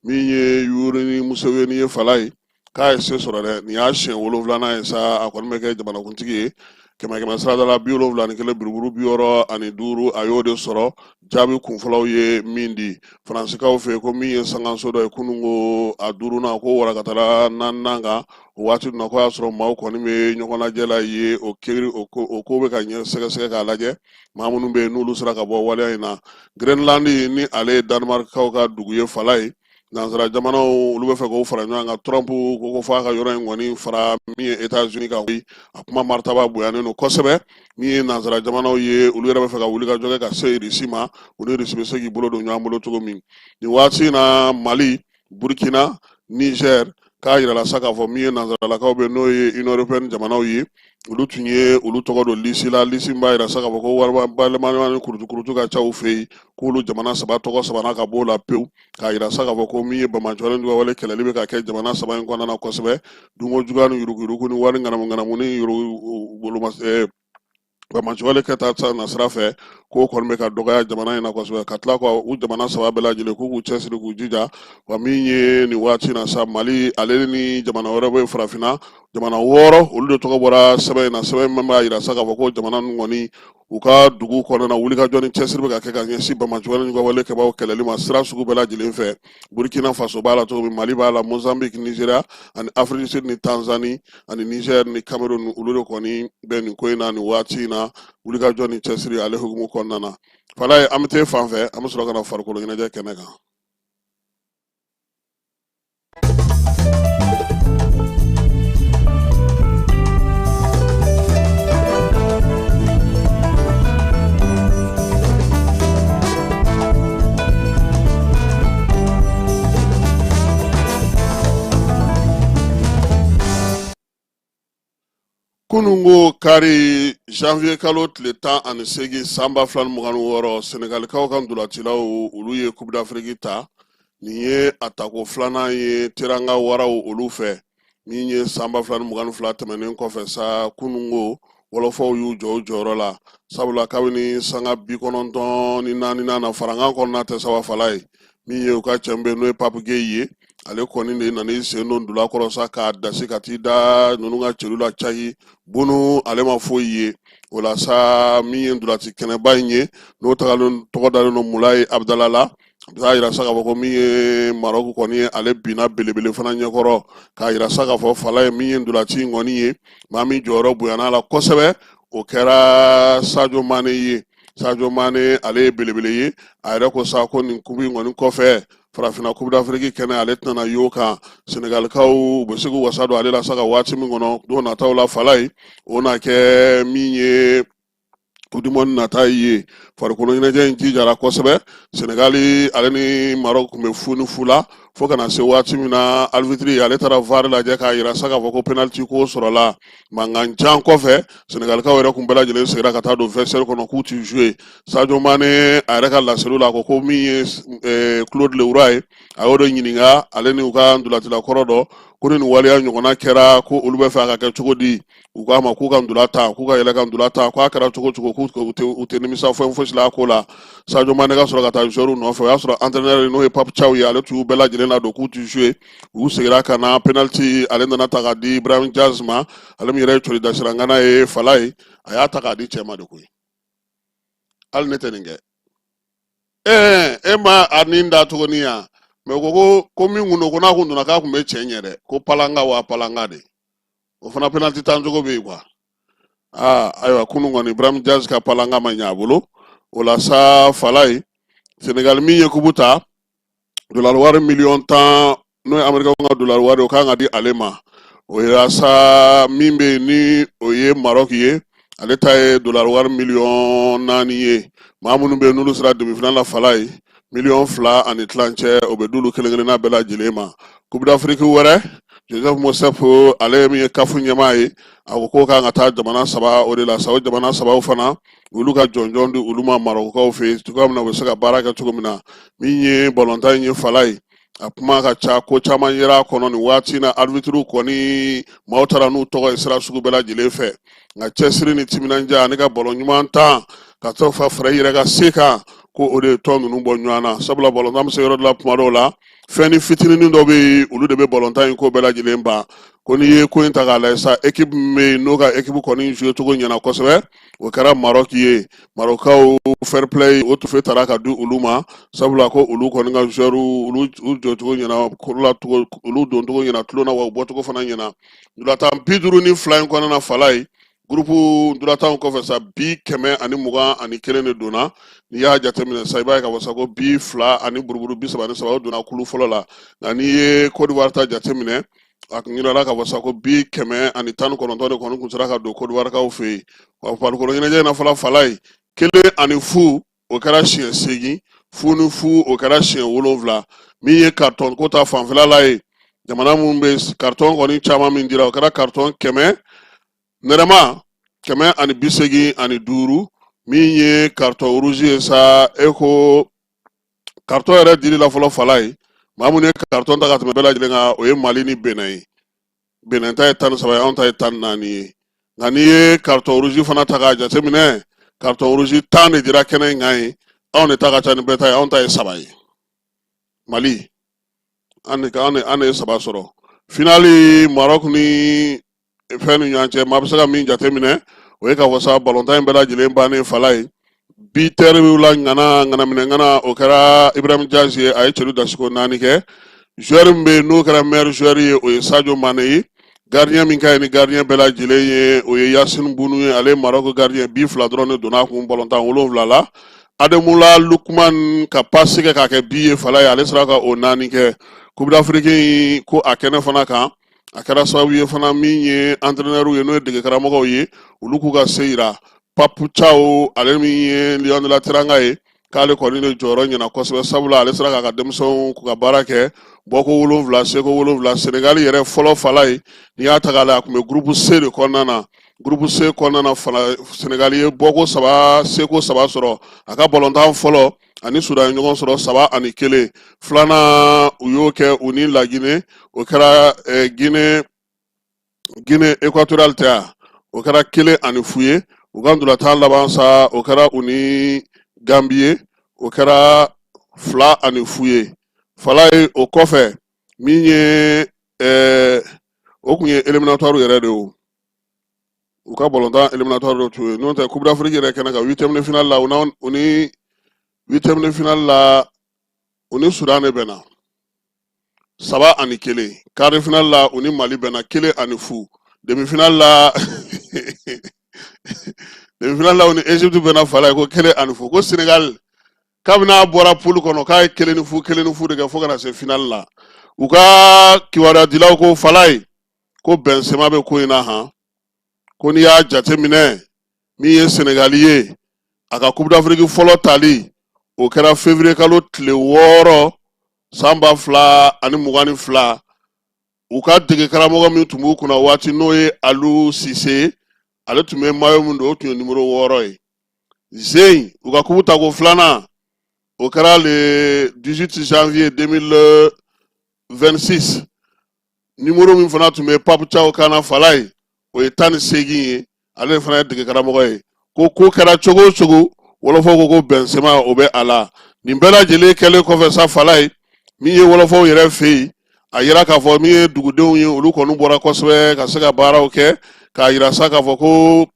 Speaker 1: Min ye Yoweri Museveni ye, fala ye k'a ye se sɔrɔ dɛ, nin y'a siɲɛ wolonfilanan ye sa a kɔni bɛ kɛ jamanakuntigi ye. Kɛmɛ kɛmɛ sarada la, 71 buruburu 65, a y'o de sɔrɔ, jaabi kunfɔlɔw ye min di. Faransikaw fɛ yen, ko min ye sankanso dɔ ye kununko a duurunan ko warakatara naaninan kan, o waati dun na ko y'a sɔrɔ maaw kɔni bɛ ɲɔgɔn lajɛ la ye. O kiri o ko bɛ ka ɲɛ sɛgɛsɛgɛ k'a lajɛ maa minnu bɛ yen n'olu sera ka bɔ waleya in na. Greenland ni ale ye Danemarkkaw ka dugu ye, fala ye nansara jamanaw olu bɛ fɛ k'o fara ɲɔgɔn kan. Trump ko f'a ka yɔrɔ in kɔni fara min ye États-Unis kan, a kuma maritaba bonyanen don kosɛbɛ. Min ye nansara jamanaw ye, olu yɛrɛ bɛ fɛ ka wuli ka jɔ kɛ ka se Irisi ma, u ni Irisi bɛ se k'i bolo don ɲɔgɔn bolo cogo min. Nin waati in na, Mali, Burkina, Niger, k'a yirala sa k'a fɔ min ye nansaralakaw bɛ, n'o ye Union européenne jamanaw ye, olu tun ye olu tɔgɔ don lisi la, lisi min b'a yira sa k'a fɔ ko wari bayɛlɛmani ni kurutu-kurutu ka ca u fɛ yen, k'olu jamana saba tɔgɔ sabanan ka b'o la pewu, k'a yira sa k'a fɔ ko min ye banbaanciwale juguya wale kɛlɛli bɛ ka kɛ jamana saba in kɔnɔna na kosɛbɛ, dunko juguya ni yuruguyurugu ni wari ŋanamu-ŋanamu ni yurugu woloma banbaanciwale kɛta na sira fɛ, k'o kɔni bɛ ka dɔgɔya jamana in na kosɛbɛ, ka tila ka u jamana saba bɛɛ lajɛlen k'u k'u cɛsiri k'u jija. Wa min ye nin waati na sa, Mali ale ni jamana wɛrɛ bɛ farafinna jamana wɔɔrɔ, olu de tɔgɔ bɔra sɛbɛn in na, sɛbɛn min b'a yira sa k'a fɔ ko jamana ninnu kɔni u ka dugu kɔnɔna na, wulikajɔ ni cɛsiri bɛ ka kɛ ka ɲɛsin banbaanciwale juguya wale kɛbaaw kɛlɛli ma sira sugu bɛɛ lajɛlen fɛ. Burkina Faso b'a la cogo min, Mali b'a la, Mozambique, Nigeria ani Afrique du Sud ni Tanzanie ani Niger ni Cameroun, olu de kɔni bɛ nin ko in na nin waati in na, wulikajɔ ni cɛsiri ale hukumu kɔnɔna na. Falaye, an bɛ t'e fan fɛ, an bɛ sɔrɔ ka na farikolo ɲɛnajɛ kɛnɛ kan. Kununko kari janvier kalo tile 18 san 2026, Senegalikaw ka ntolacilaw olu ye Coupe d'Afrique ta. Nin ye a tako filanan ye Teranga waraw olu fɛ. Min ye san 2022 tɛmɛnen kɔfɛ sa, kununko wɔlɔfɔw y'u jɔ u jɔyɔrɔ la, sabula kabini sanga 94nan na farankan kɔnɔna tɛ saba fala ye. Min ye u ka cɛ bɛ n'o ye Pape Gueye ye, ale kɔni de nana i sen don ntola kɔrɔ sa k'a dasi ka t'i da ninnu ka celu la cayi Bonu, ale ma foyi ye o la sa. Min ye ntolaci kɛnɛba in ye, n'o tɔgɔ dalen don Mulayi Abudala la, a bɛ taa yira sa k'a fɔ ko min ye Marɔku kɔni ye, ale binna belebele fana ɲɛkɔrɔ, k'a yira sa k'a fɔ fala ye min ye ntolaci in kɔni ye, maa min jɔyɔrɔ bonyana a la kosɛbɛ, o kɛra Sadio Mane ye. Sadio Mane, ale ye belebele ye. A yɛrɛ ko sa ko nin kupu in kɔni kɔfɛ, farafinna Coupe d'Afrique kɛnɛ, ale tɛna y'o kan. Senegalikaw u bɛ se k'u wasa don ale la sa ka waati min kɔnɔ don nataw la, fala ye o na kɛ min ye Coupe du monde nata ye. Farikolo ɲɛnajɛ in jijara kosɛbɛ. Senegali ale ni Maroc tun bɛ 0-0 la fo ka na se waati min na arbitre ale taara VAR lajɛ k'a yira sa k'a fɔ ko penalty ko sɔrɔla. Mankan jan kɔfɛ, Senegalikaw yɛrɛ kun bɛɛ lajɛlen seginna ka taa don vestiaire kɔnɔ k'u ti jouer. Sadio Mane a yɛrɛ ka laseliw la, a ko ko min ye Claude Le Roy ye, a y'o de ɲininka, ale ni u ka ntolacila kɔrɔ dɔ, ko ni nin waleya ɲɔgɔnna kɛra, ko olu bɛ fɛ a ka kɛ cogo di? U k'a ma k'u ka ntola ta, k'u ka yɛlɛ ka ntola ta, k'a kɛra cogo cogo k'u tɛ nimisa fɛn fosi la a ko la. Sadio Mane ka sɔrɔ ka taa joueur nɔfɛ, o y'a sɔrɔ entraîneur n'o ye Pape Thiaw ye, ale tun y'u bɛɛ lajɛlen ladon k'u ti jouer. U seginna ka na, penalty ale nana ta k'a di Brahim Diaz ma, ale min yɛrɛ ye coli dasirangana ye, fala ye a y'a ta k'a di cɛ ma de koyi. Hali ne tɛ nin kɛ. Ee, e ma a nin da tuguni yan. Mais ko min kun don, ko n'a kun donna, k'a kun bɛ cɛ ɲɛ dɛ, ko palanga wa palanga de, o fana penalty tan cogo bɛ yen quoi. Aa, ayiwa, kunun kɔni Ibrahim Diaz ka palanga ma ɲɛ a bolo. O la sa, Falaye, Senegal min ye kupu ta, dolari wari miliyɔn 10, n'o ye Amerikɛnw ka dolari wari, o kan ka di ale ma. O yira sa, min bɛ yen ni o ye Maroc ye, ale ta ye dolari wari miliyɔn 4 ye. Maa minnu bɛ yen n'olu sera demi-finale la, Falaye, miliyɔn 2.5, o bɛ d'olu kelen kelenna bɛɛ lajɛlen ma. Coupe d'Afrique wɛrɛ, Joseph Motsepe, ale min ye CAF ɲɛmaa ye, a ko k'o kan ka taa jamana saba o de la sa. O jamana sabaw fana, olu ka jɔnjɔn di olu ma Marɔkukaw fɛ yen cogoya min na, u bɛ se ka baara kɛ cogo min na. Min ye balontan in ye, Falaye, a kuma ka ca, ko caman yera a kɔnɔ nin waati na. Arbitre kɔni, maaw taara n'u tɔgɔ ye sira sugu bɛɛ lajɛlen fɛ, nka cɛsiri ni timinandiya ani ka balon ɲuman tan ka to fa fara i yɛrɛ ka se kan, ko o de ye tɔn ninnu bɔ ɲɔgɔn na. Sabula balontan bɛ se yɔrɔ dɔ la tuma dɔw la, fɛn ni fitininin dɔ bɛ yen, olu de bɛ balontan in ko bɛɛ lajɛlen ban. Ko n'i ye ko in ta k'a lajɛ sa, équipe min bɛ yen n'o ka équipe kɔni joué cogo ɲɛna kosɛbɛ, o kɛra Maroc ye. Marocaw fair play, o trophée taara ka di olu ma, sabula ko olu kɔni ka joueur, olu u jɔcogo ɲɛna koro la cogo, olu doncogo ɲɛna tulon na, wa u bɔcogo fana ɲɛna. Ntolantan 52 in kɔnɔna na, Falaye, groupe ntolantanw kɔfɛ sa, bi 121 de donna. N'i y'a jateminɛ sa, i b'a ye k'a fɔ sa ko bi fila ani buruburu 33, o donna kulu fɔlɔ la. Nka n'i ye Côte d'Ivoire ta jateminɛ, a kun yirala k'a fɔ sa ko bi 119 de kɔni kun sera ka don Côte d'Ivoire kaw fɛ yen. Wa farikolo ɲɛnajɛ in na fɔlɔ, Falaye, 1-0, o kɛra siɲɛ 8, 0-0, o kɛra siɲɛ 7. Min ye carton ko ta fanfɛla la ye, jamana minnu bɛ carton kɔni caman min dira, o kɛra carton kɛmɛ nɛrɛma 185. Min ye carton rouge ye sa, e ko carton yɛrɛ dili la fɔlɔ, Falaye, maa minnu ye carton ta ka tɛmɛ bɛɛ lajɛlen kan, o ye Mali ni Benin ye. Benin ta ye 13 ye, anw ta ye 14 ye. Nka n'i ye carton rouge fana ta k'a jateminɛ, carton rouge 10 de dira kɛnɛ in kan ye, anw de ta ka ca ni bɛɛ ta ye, anw ta ye saba ye. Mali, an de ye saba sɔrɔ. Finali Maroc ni fɛn ni ɲɔgɔn cɛ, maa bɛ se ka min jateminɛ, o ye k'a fɔ sa, balontan in bɛɛ lajɛlen bannen, Falaye, buteur la ŋana ŋanaminɛ ŋana, o kɛra Ibrahim Diaz ye, a ye celu dasiko 4 kɛ. Joueur min bɛ yen n'o kɛra meilleur joueur ye, o ye Sadio Mane ye. Gardien min ka ɲi ni gardien bɛɛ lajɛlen ye, o ye Yassine Bounou ye, ale ye Maroc gardien, bi 2 dɔrɔn de donna a kun balontan 7 la. Ademola Lookman ka passe kɛ k'a kɛ bi ye, Falaye, ale sera ka o 4 kɛ. Coupe d'Afrique in ko a kɛnɛ fana kan, a kɛra sababu ye fana, min ye entraîneur ye, n'o ye dege karamɔgɔw ye, olu k'u ka se yira. Pape Thiaw, ale min ye Lion de la Teranga ye, k'ale kɔni de jɔyɔrɔ ɲɛna kosɛbɛ, sabula ale sera k'a ka denmisɛnw k'u ka baara kɛ, bɔko 7, seko 7. Senegali yɛrɛ fɔlɔ, Falaye, n'i y'a ta k'a lajɛ, a tun bɛ groupe C de kɔnɔna na. Groupe C kɔnɔna na fana, Senegali ye bɔko 3, seko 3 sɔrɔ. A ka balontan fɔlɔ, ani Sudan ye ɲɔgɔn sɔrɔ 3-1. Filanan, u y'o kɛ u ni Lagine, o kɛra Guinée équatoriale tɛ yan, o kɛra 1-0 ye. U ka ntolantan laban sa, o kɛra u ni Gambie ye, o kɛra 2-0 ye, Falaye. O kɔfɛ, min ye o kun ye éliminatoire yɛrɛ de ye, o u ka balontan éliminatoire dɔ tun ye. N'o tɛ, Coupe d'Afrique yɛrɛ kɛnɛ kan, huitième de finale la, u ni huitième de finale la, u ni Sudan de bɛnna 3-1. Quart de finale la, u ni Mali bɛnna 1-0. Demi-finale la, u ni Égypte bɛnna, Falaye, ko 1-0. Ko Sénégal, kabini a bɔra poule kɔnɔ, k'a ye 1-0, 1-0 de kɛ fo ka na se finale la. U ka kibaruyadilaw ko, Falaye, ko Benzema bɛ ko in na han. Ko n'i y'a jateminɛ, min ye Senegali ye, a ka Coupe d'Afrique fɔlɔ tali, o kɛra février kalo tile 6 san 2022. U ka dege karamɔgɔ min tun b'u kunna waati, n'o ye Aliou Cissé, ale tun bɛ maillot min don, o tun ye numéro 6 ye. Zen, u ka coupe tako filanan, o kɛra le 18 janvier 2026. Numéro min fana tun bɛ Pape Thiaw kan na, Falaye, o ye 18 ye, ale fana ye dege karamɔgɔ ye. Ko ko kɛra cogo o cogo, wɔlɔfɔw ko ko Benzema, o bɛ a la. Nin bɛɛ lajɛlen kɛlen kɔfɛ sa, Falaye, min ye wɔlɔfɔw yɛrɛ fɛ yen, a yira k'a fɔ min ye dugudenw ye, olu kɔni bɔra kosɛbɛ ka se ka baaraw kɛ k'a yira sa k'a fɔ ko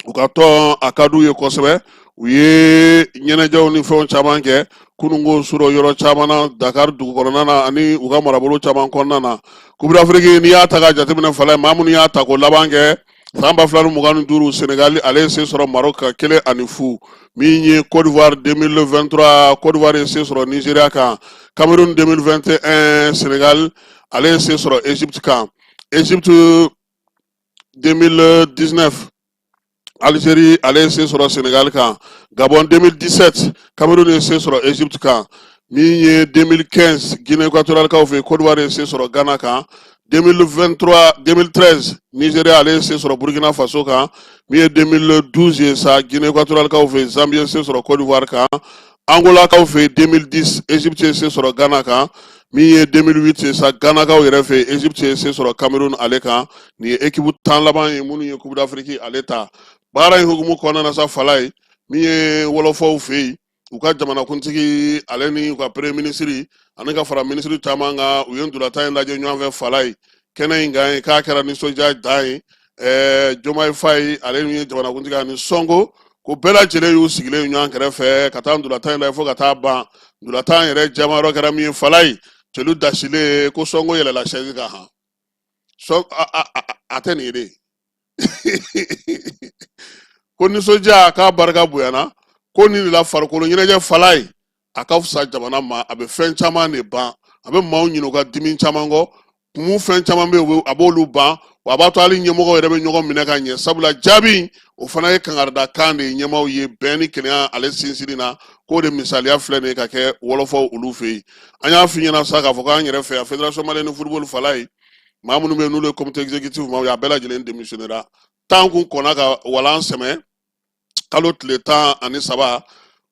Speaker 1: u ka tɔn a ka d'u ye kosɛbɛ. U ye ɲɛnajɛw ni fɛnw caman kɛ. Kununko surɔ yɔrɔ caman na Dakar dugu kɔnɔna na ani u ka marabolo caman kɔnɔna na. Coupe d'Afrique, n'i y'a ta ka jateminɛ Falaye, maa minnu y'a ta ko laban kɛ san 2025, Senegal ale ye se sɔrɔ Maroc kan 1-0. Min ye Côte d'Ivoire 2023, Côte d'Ivoire ye se sɔrɔ Nigeria kan. Cameroun 2021, Senegal ale ye se sɔrɔ Egypte kan. Egypte 2019, Algérie ale ye se sɔrɔ Sénégal kan. Gabon 2017, Cameroun ye se sɔrɔ Égypte kan. Min ye 2015, Guinée équatoriale kaw fɛ, Côte d'Ivoire ye se sɔrɔ Ghana kan. 2023, 2013, Nigeria ale ye se sɔrɔ Burkina Faso kan. Min ye 2012 ye sa, Guinée équatoriale kaw fɛ, Zambie ye se sɔrɔ Côte d'Ivoire kan. Angola kaw fɛ, 2010, Égypte ye se sɔrɔ Ghana kan. Min ye 2008 ye sa, Ghanakaw yɛrɛ fɛ, Égypte ye se sɔrɔ Cameroun ale kan. Nin ye équipe 10 laban ye minnu ye Coupe d'Afrique ale ta. Baara in hukumu kɔnɔna na sa, Falaye, min ye wɔlɔfɔw fɛ yen, u ka jamanakuntigi ale ni u ka premier ministre ani ka fara minisiri caman kan, u ye ntolatan in lajɛ ɲɔgɔn fɛ Falaye, kɛnɛ in kan yen, k'a kɛra nisɔndiya dan ye. Diomaye Faye ale min ye jamanakuntigi ani Sonko, ko bɛɛ lajɛlen y'u sigilen ɲɔgɔn kɛrɛfɛ ka taa ntolatan in lajɛ fo ka taa ban. Ntolatan yɛrɛ jamayɔrɔ kɛra min ye Falaye, cɛlu dasilen ko Sonko yɛlɛla chaise kan han sɔn a tɛ nin ye de ko nisɔndiya k'a barika bonyana ko nin de la farikolo ɲɛnajɛ Falaye a ka fisa jamana ma, a bɛ fɛn caman de ban, a bɛ maaw ɲinɛ u ka dimi caman kɔ, kumu fɛn caman bɛ yen a b'olu ban, wa a b'a to hali ɲɛmɔgɔw yɛrɛ bɛ ɲɔgɔn minɛ ka ɲɛ, sabula jaabi o fana ye kangarida kan de ye ɲɛmaaw ye bɛn ni kelenya ale sinsinni na, k'o de misaliya filɛ nin ye ka kɛ wɔlɔfɔw olu fɛ yen. An y'a f'i ɲɛna sa k'a fɔ k'an yɛrɛ fɛ yan, Fédération malienne de football Falaye, maa minnu bɛ yen n'olu ye comité exécutif maaw ye, a bɛɛ lajɛlen démissionnera. 10 kun kɔnna ka walan sɛmɛ kalo tile 13.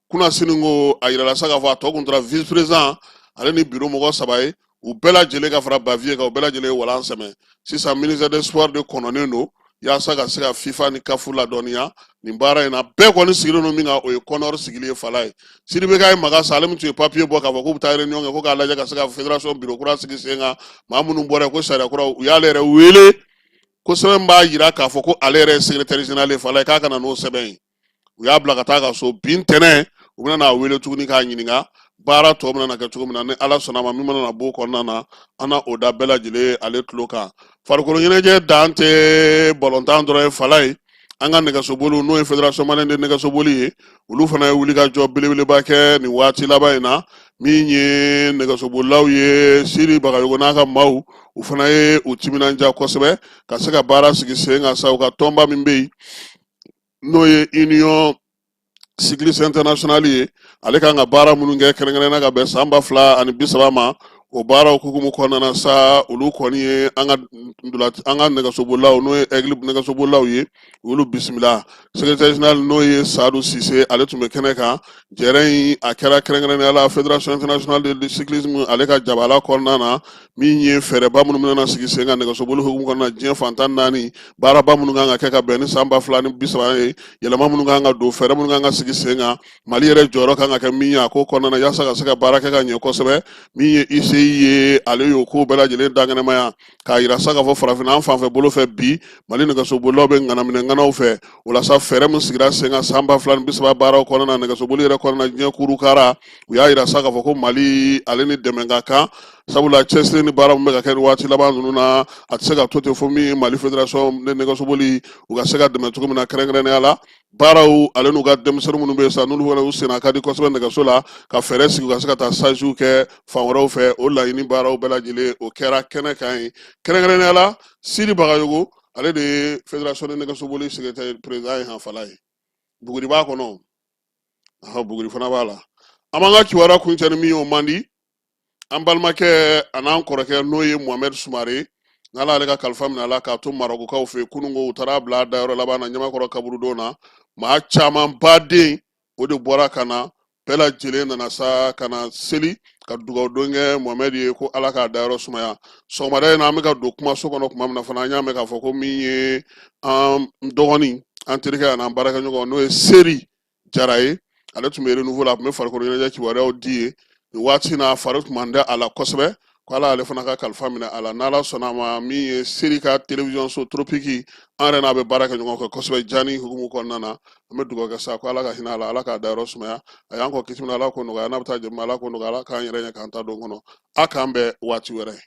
Speaker 1: Kunasini ko a yirala sa k'a fɔ a tɔ kun tora vice président ale ni bureau mɔgɔ saba ye, u bɛɛ lajɛlen ka fara Bavieux kan, u bɛɛ lajɛlen ye walan sɛmɛ. Sisan ministère des sports de kɔnɔnen don yaasa ka se ka FIFA ni CAF ladɔnniya nin baara in na. Bɛɛ kɔni sigilen don min kan, o ye CONOR sigili ye Falaye. Sidibe Kayi Magasa, ale min tun ye papier bɔ k'a fɔ k'u bɛ taa réunion kɛ ko k'a lajɛ ka se ka fédération bureau kura sigi sen kan, maa minnu bɔra yen ko sariya kura, u y'ale yɛrɛ wele ko sɛbɛn b'a jira k'a fɔ ko ale yɛrɛ ye secrétaire général ye Falaye, k'a ka na n'o sɛbɛn ye. U y'a bila ka taa ka so. Bi ntɛnɛn u bɛna n'a wele tuguni k'a ɲininka baara tɔ bɛna na kɛ cogo min na. Ni Ala sɔnna a ma, min mana na b'o kɔnɔna na, an na o da bɛɛ lajɛlen ale tulo kan. Farikolo ɲɛnajɛ dan tɛ balontan dɔrɔn ye Falaye. An ka nɛgɛsoboliw, n'o ye Fédération malienne de nɛgɛsoboli ye, olu fana ye wulikajɔ belebeleba kɛ nin waati laban in na. Min ye nɛgɛsobolilaw ye, Siri Bagayogo n'a ka maaw, u fana ye u timinanja kosɛbɛ ka se ka baara sigi sen kan sa. U ka tɔnba min bɛ yen, n'o ye Union cycliste internationale ye, ale kan ka baara minnu kɛ kɛrɛnkɛrɛnnenya ka bɛn san 2030 ma, o baaraw hukumu kɔnɔna na sa, olu kɔni ye an ka nɛgɛsobolilaw, n'o ye Aigle nɛgɛsobolilaw ye, u y'olu bisimila. Secrétaire général, n'o ye Sadu Sise, ale tun bɛ kɛnɛ kan. Jɛrɛ in a kɛra kɛrɛnkɛrɛnnenya la Fédération internationale de cyclisme ale ka jabala kɔnɔna na, min ye fɛɛrɛba minnu bɛna sigi sen kan nɛgɛsoboli hukumu kɔnɔna na diɲɛ fan 14, baaraba minnu kan ka kɛ ka bɛn ni san 2030 ye, yɛlɛma minnu kan ka don, fɛɛrɛ minnu kan ka sigi sen kan, Mali yɛrɛ jɔyɔrɔ kan ka kɛ min ye a ko kɔnɔna na, yaasa ka se ka baara kɛ ka ɲɛ kosɛbɛ. Min ye UCI ye, ale y'o ko bɛɛ lajɛlen dankɛnɛmaya k'a yira sa k'a fɔ farafinna an fanfɛ bolo fɛ bi, Mali nɛgɛsobolilaw bɛ ŋanaminɛ ŋanaw fɛ. O la sa, fɛɛrɛ min sigira sen kan san 2030 baaraw kɔnɔna na, nɛgɛsoboli yɛrɛ kɔnɔna na, diɲɛ kurukara, u y'a yira sa k'a fɔ ko Mali ale ni dɛmɛ ka kan, sabula cɛsiri ni baara min bɛ ka kɛ nin waati laban ninnu na, a tɛ se ka to ten fo min ye Mali Fédération de nɛgɛsoboli, u ka se ka dɛmɛ cogo min na, kɛrɛnkɛrɛnnenya la baaraw ale n'u ka denmisɛnnin minnu bɛ yen sa, n'olu fana u senna ka di kosɛbɛ nɛgɛso la, ka fɛɛrɛ sigi u ka se ka taa stagew kɛ fan wɛrɛw fɛ. O laɲini baaraw bɛɛ lajɛlen, o kɛra kɛnɛ kan yen. Kɛrɛnkɛrɛnnenya la, Sidi Bagayogo, ale de ye Fédération de nɛgɛsoboli secrétaire président ye han Falaye. Buguri b'a kɔnɔ, buguri fana b'a la. An b'an ka kibaruya kuncɛ ni min ye, o man di an balimakɛ an'an kɔrɔkɛ, n'o ye Mohamed Sumare, n'Ala y'ale ka kalifa minɛ a la k'a to Marɔkukaw fɛ yen kunun ko u taara bila a dayɔrɔ laban na Ɲamakɔrɔ kaburudon na. Maa caman baden o de bɔra ka na, bɛɛ lajɛlen nana sa ka na seli ka dugawu don kɛ Mohamed ye ko Ala k'a dayɔrɔ sumaya. Sɔgɔmada in na, an bɛ ka don kumaso kɔnɔ tuma min na fana, an y'a mɛn k'a fɔ ko min ye an dɔgɔnin, an terikɛ an'an baarakɛɲɔgɔn, n'o ye Seri Jara ye, ale tun bɛ Renouveau la, a tun bɛ farikolo ɲɛnajɛ kibaruyaw di ye. Nin waati in na, a fari tun man di a la kosɛbɛ. Ko Ala y'ale fana ka kalifa minɛ a la. N'Ala sɔnna a ma, min ye seri ka télévision so Tropique, an yɛrɛ n'a bɛ baara kɛ ɲɔgɔn fɛ kosɛbɛ jani hukumu kɔnɔna na. An bɛ dugawu kɛ sa ko Ala ka hinɛ a la, Ala k'a dayɔrɔ sumaya. A y'an kɔ kisi min na, Ala k'o nɔgɔya. N'a bɛ taa jɛma, Ala k'o nɔgɔya. Ala k'an yɛrɛ ɲɛ k'an ta don kɔnɔ. A k'an bɛn waati wɛrɛ.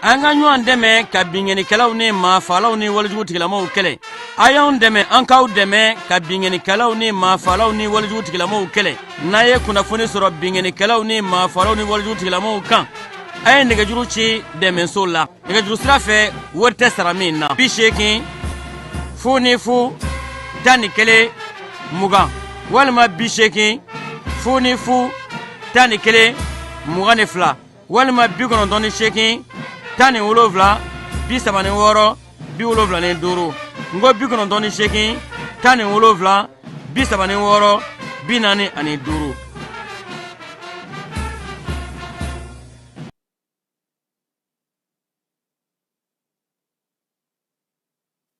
Speaker 14: An ka ɲɔgɔn dɛmɛ ka binkannikɛlaw ni maafaalaw ni walejugu tigilamaw kɛlɛ. A y'anw dɛmɛ, an k'aw dɛmɛ ka binkannikɛlaw ni maafaalaw ni walejugu tigilamaw kɛlɛ. N'a ye kunnafoni sɔrɔ binkannikɛlaw ni maafaalaw ni walejugu tigilamaw kan, a ye nɛgɛjuru ci dɛmɛso la nɛgɛjuru sira fɛ, wari tɛ sara min na: 80 0 0 11 20 walima 80 0 0 11 22 walima 98 17 36 75. N ko 98 17 36 45.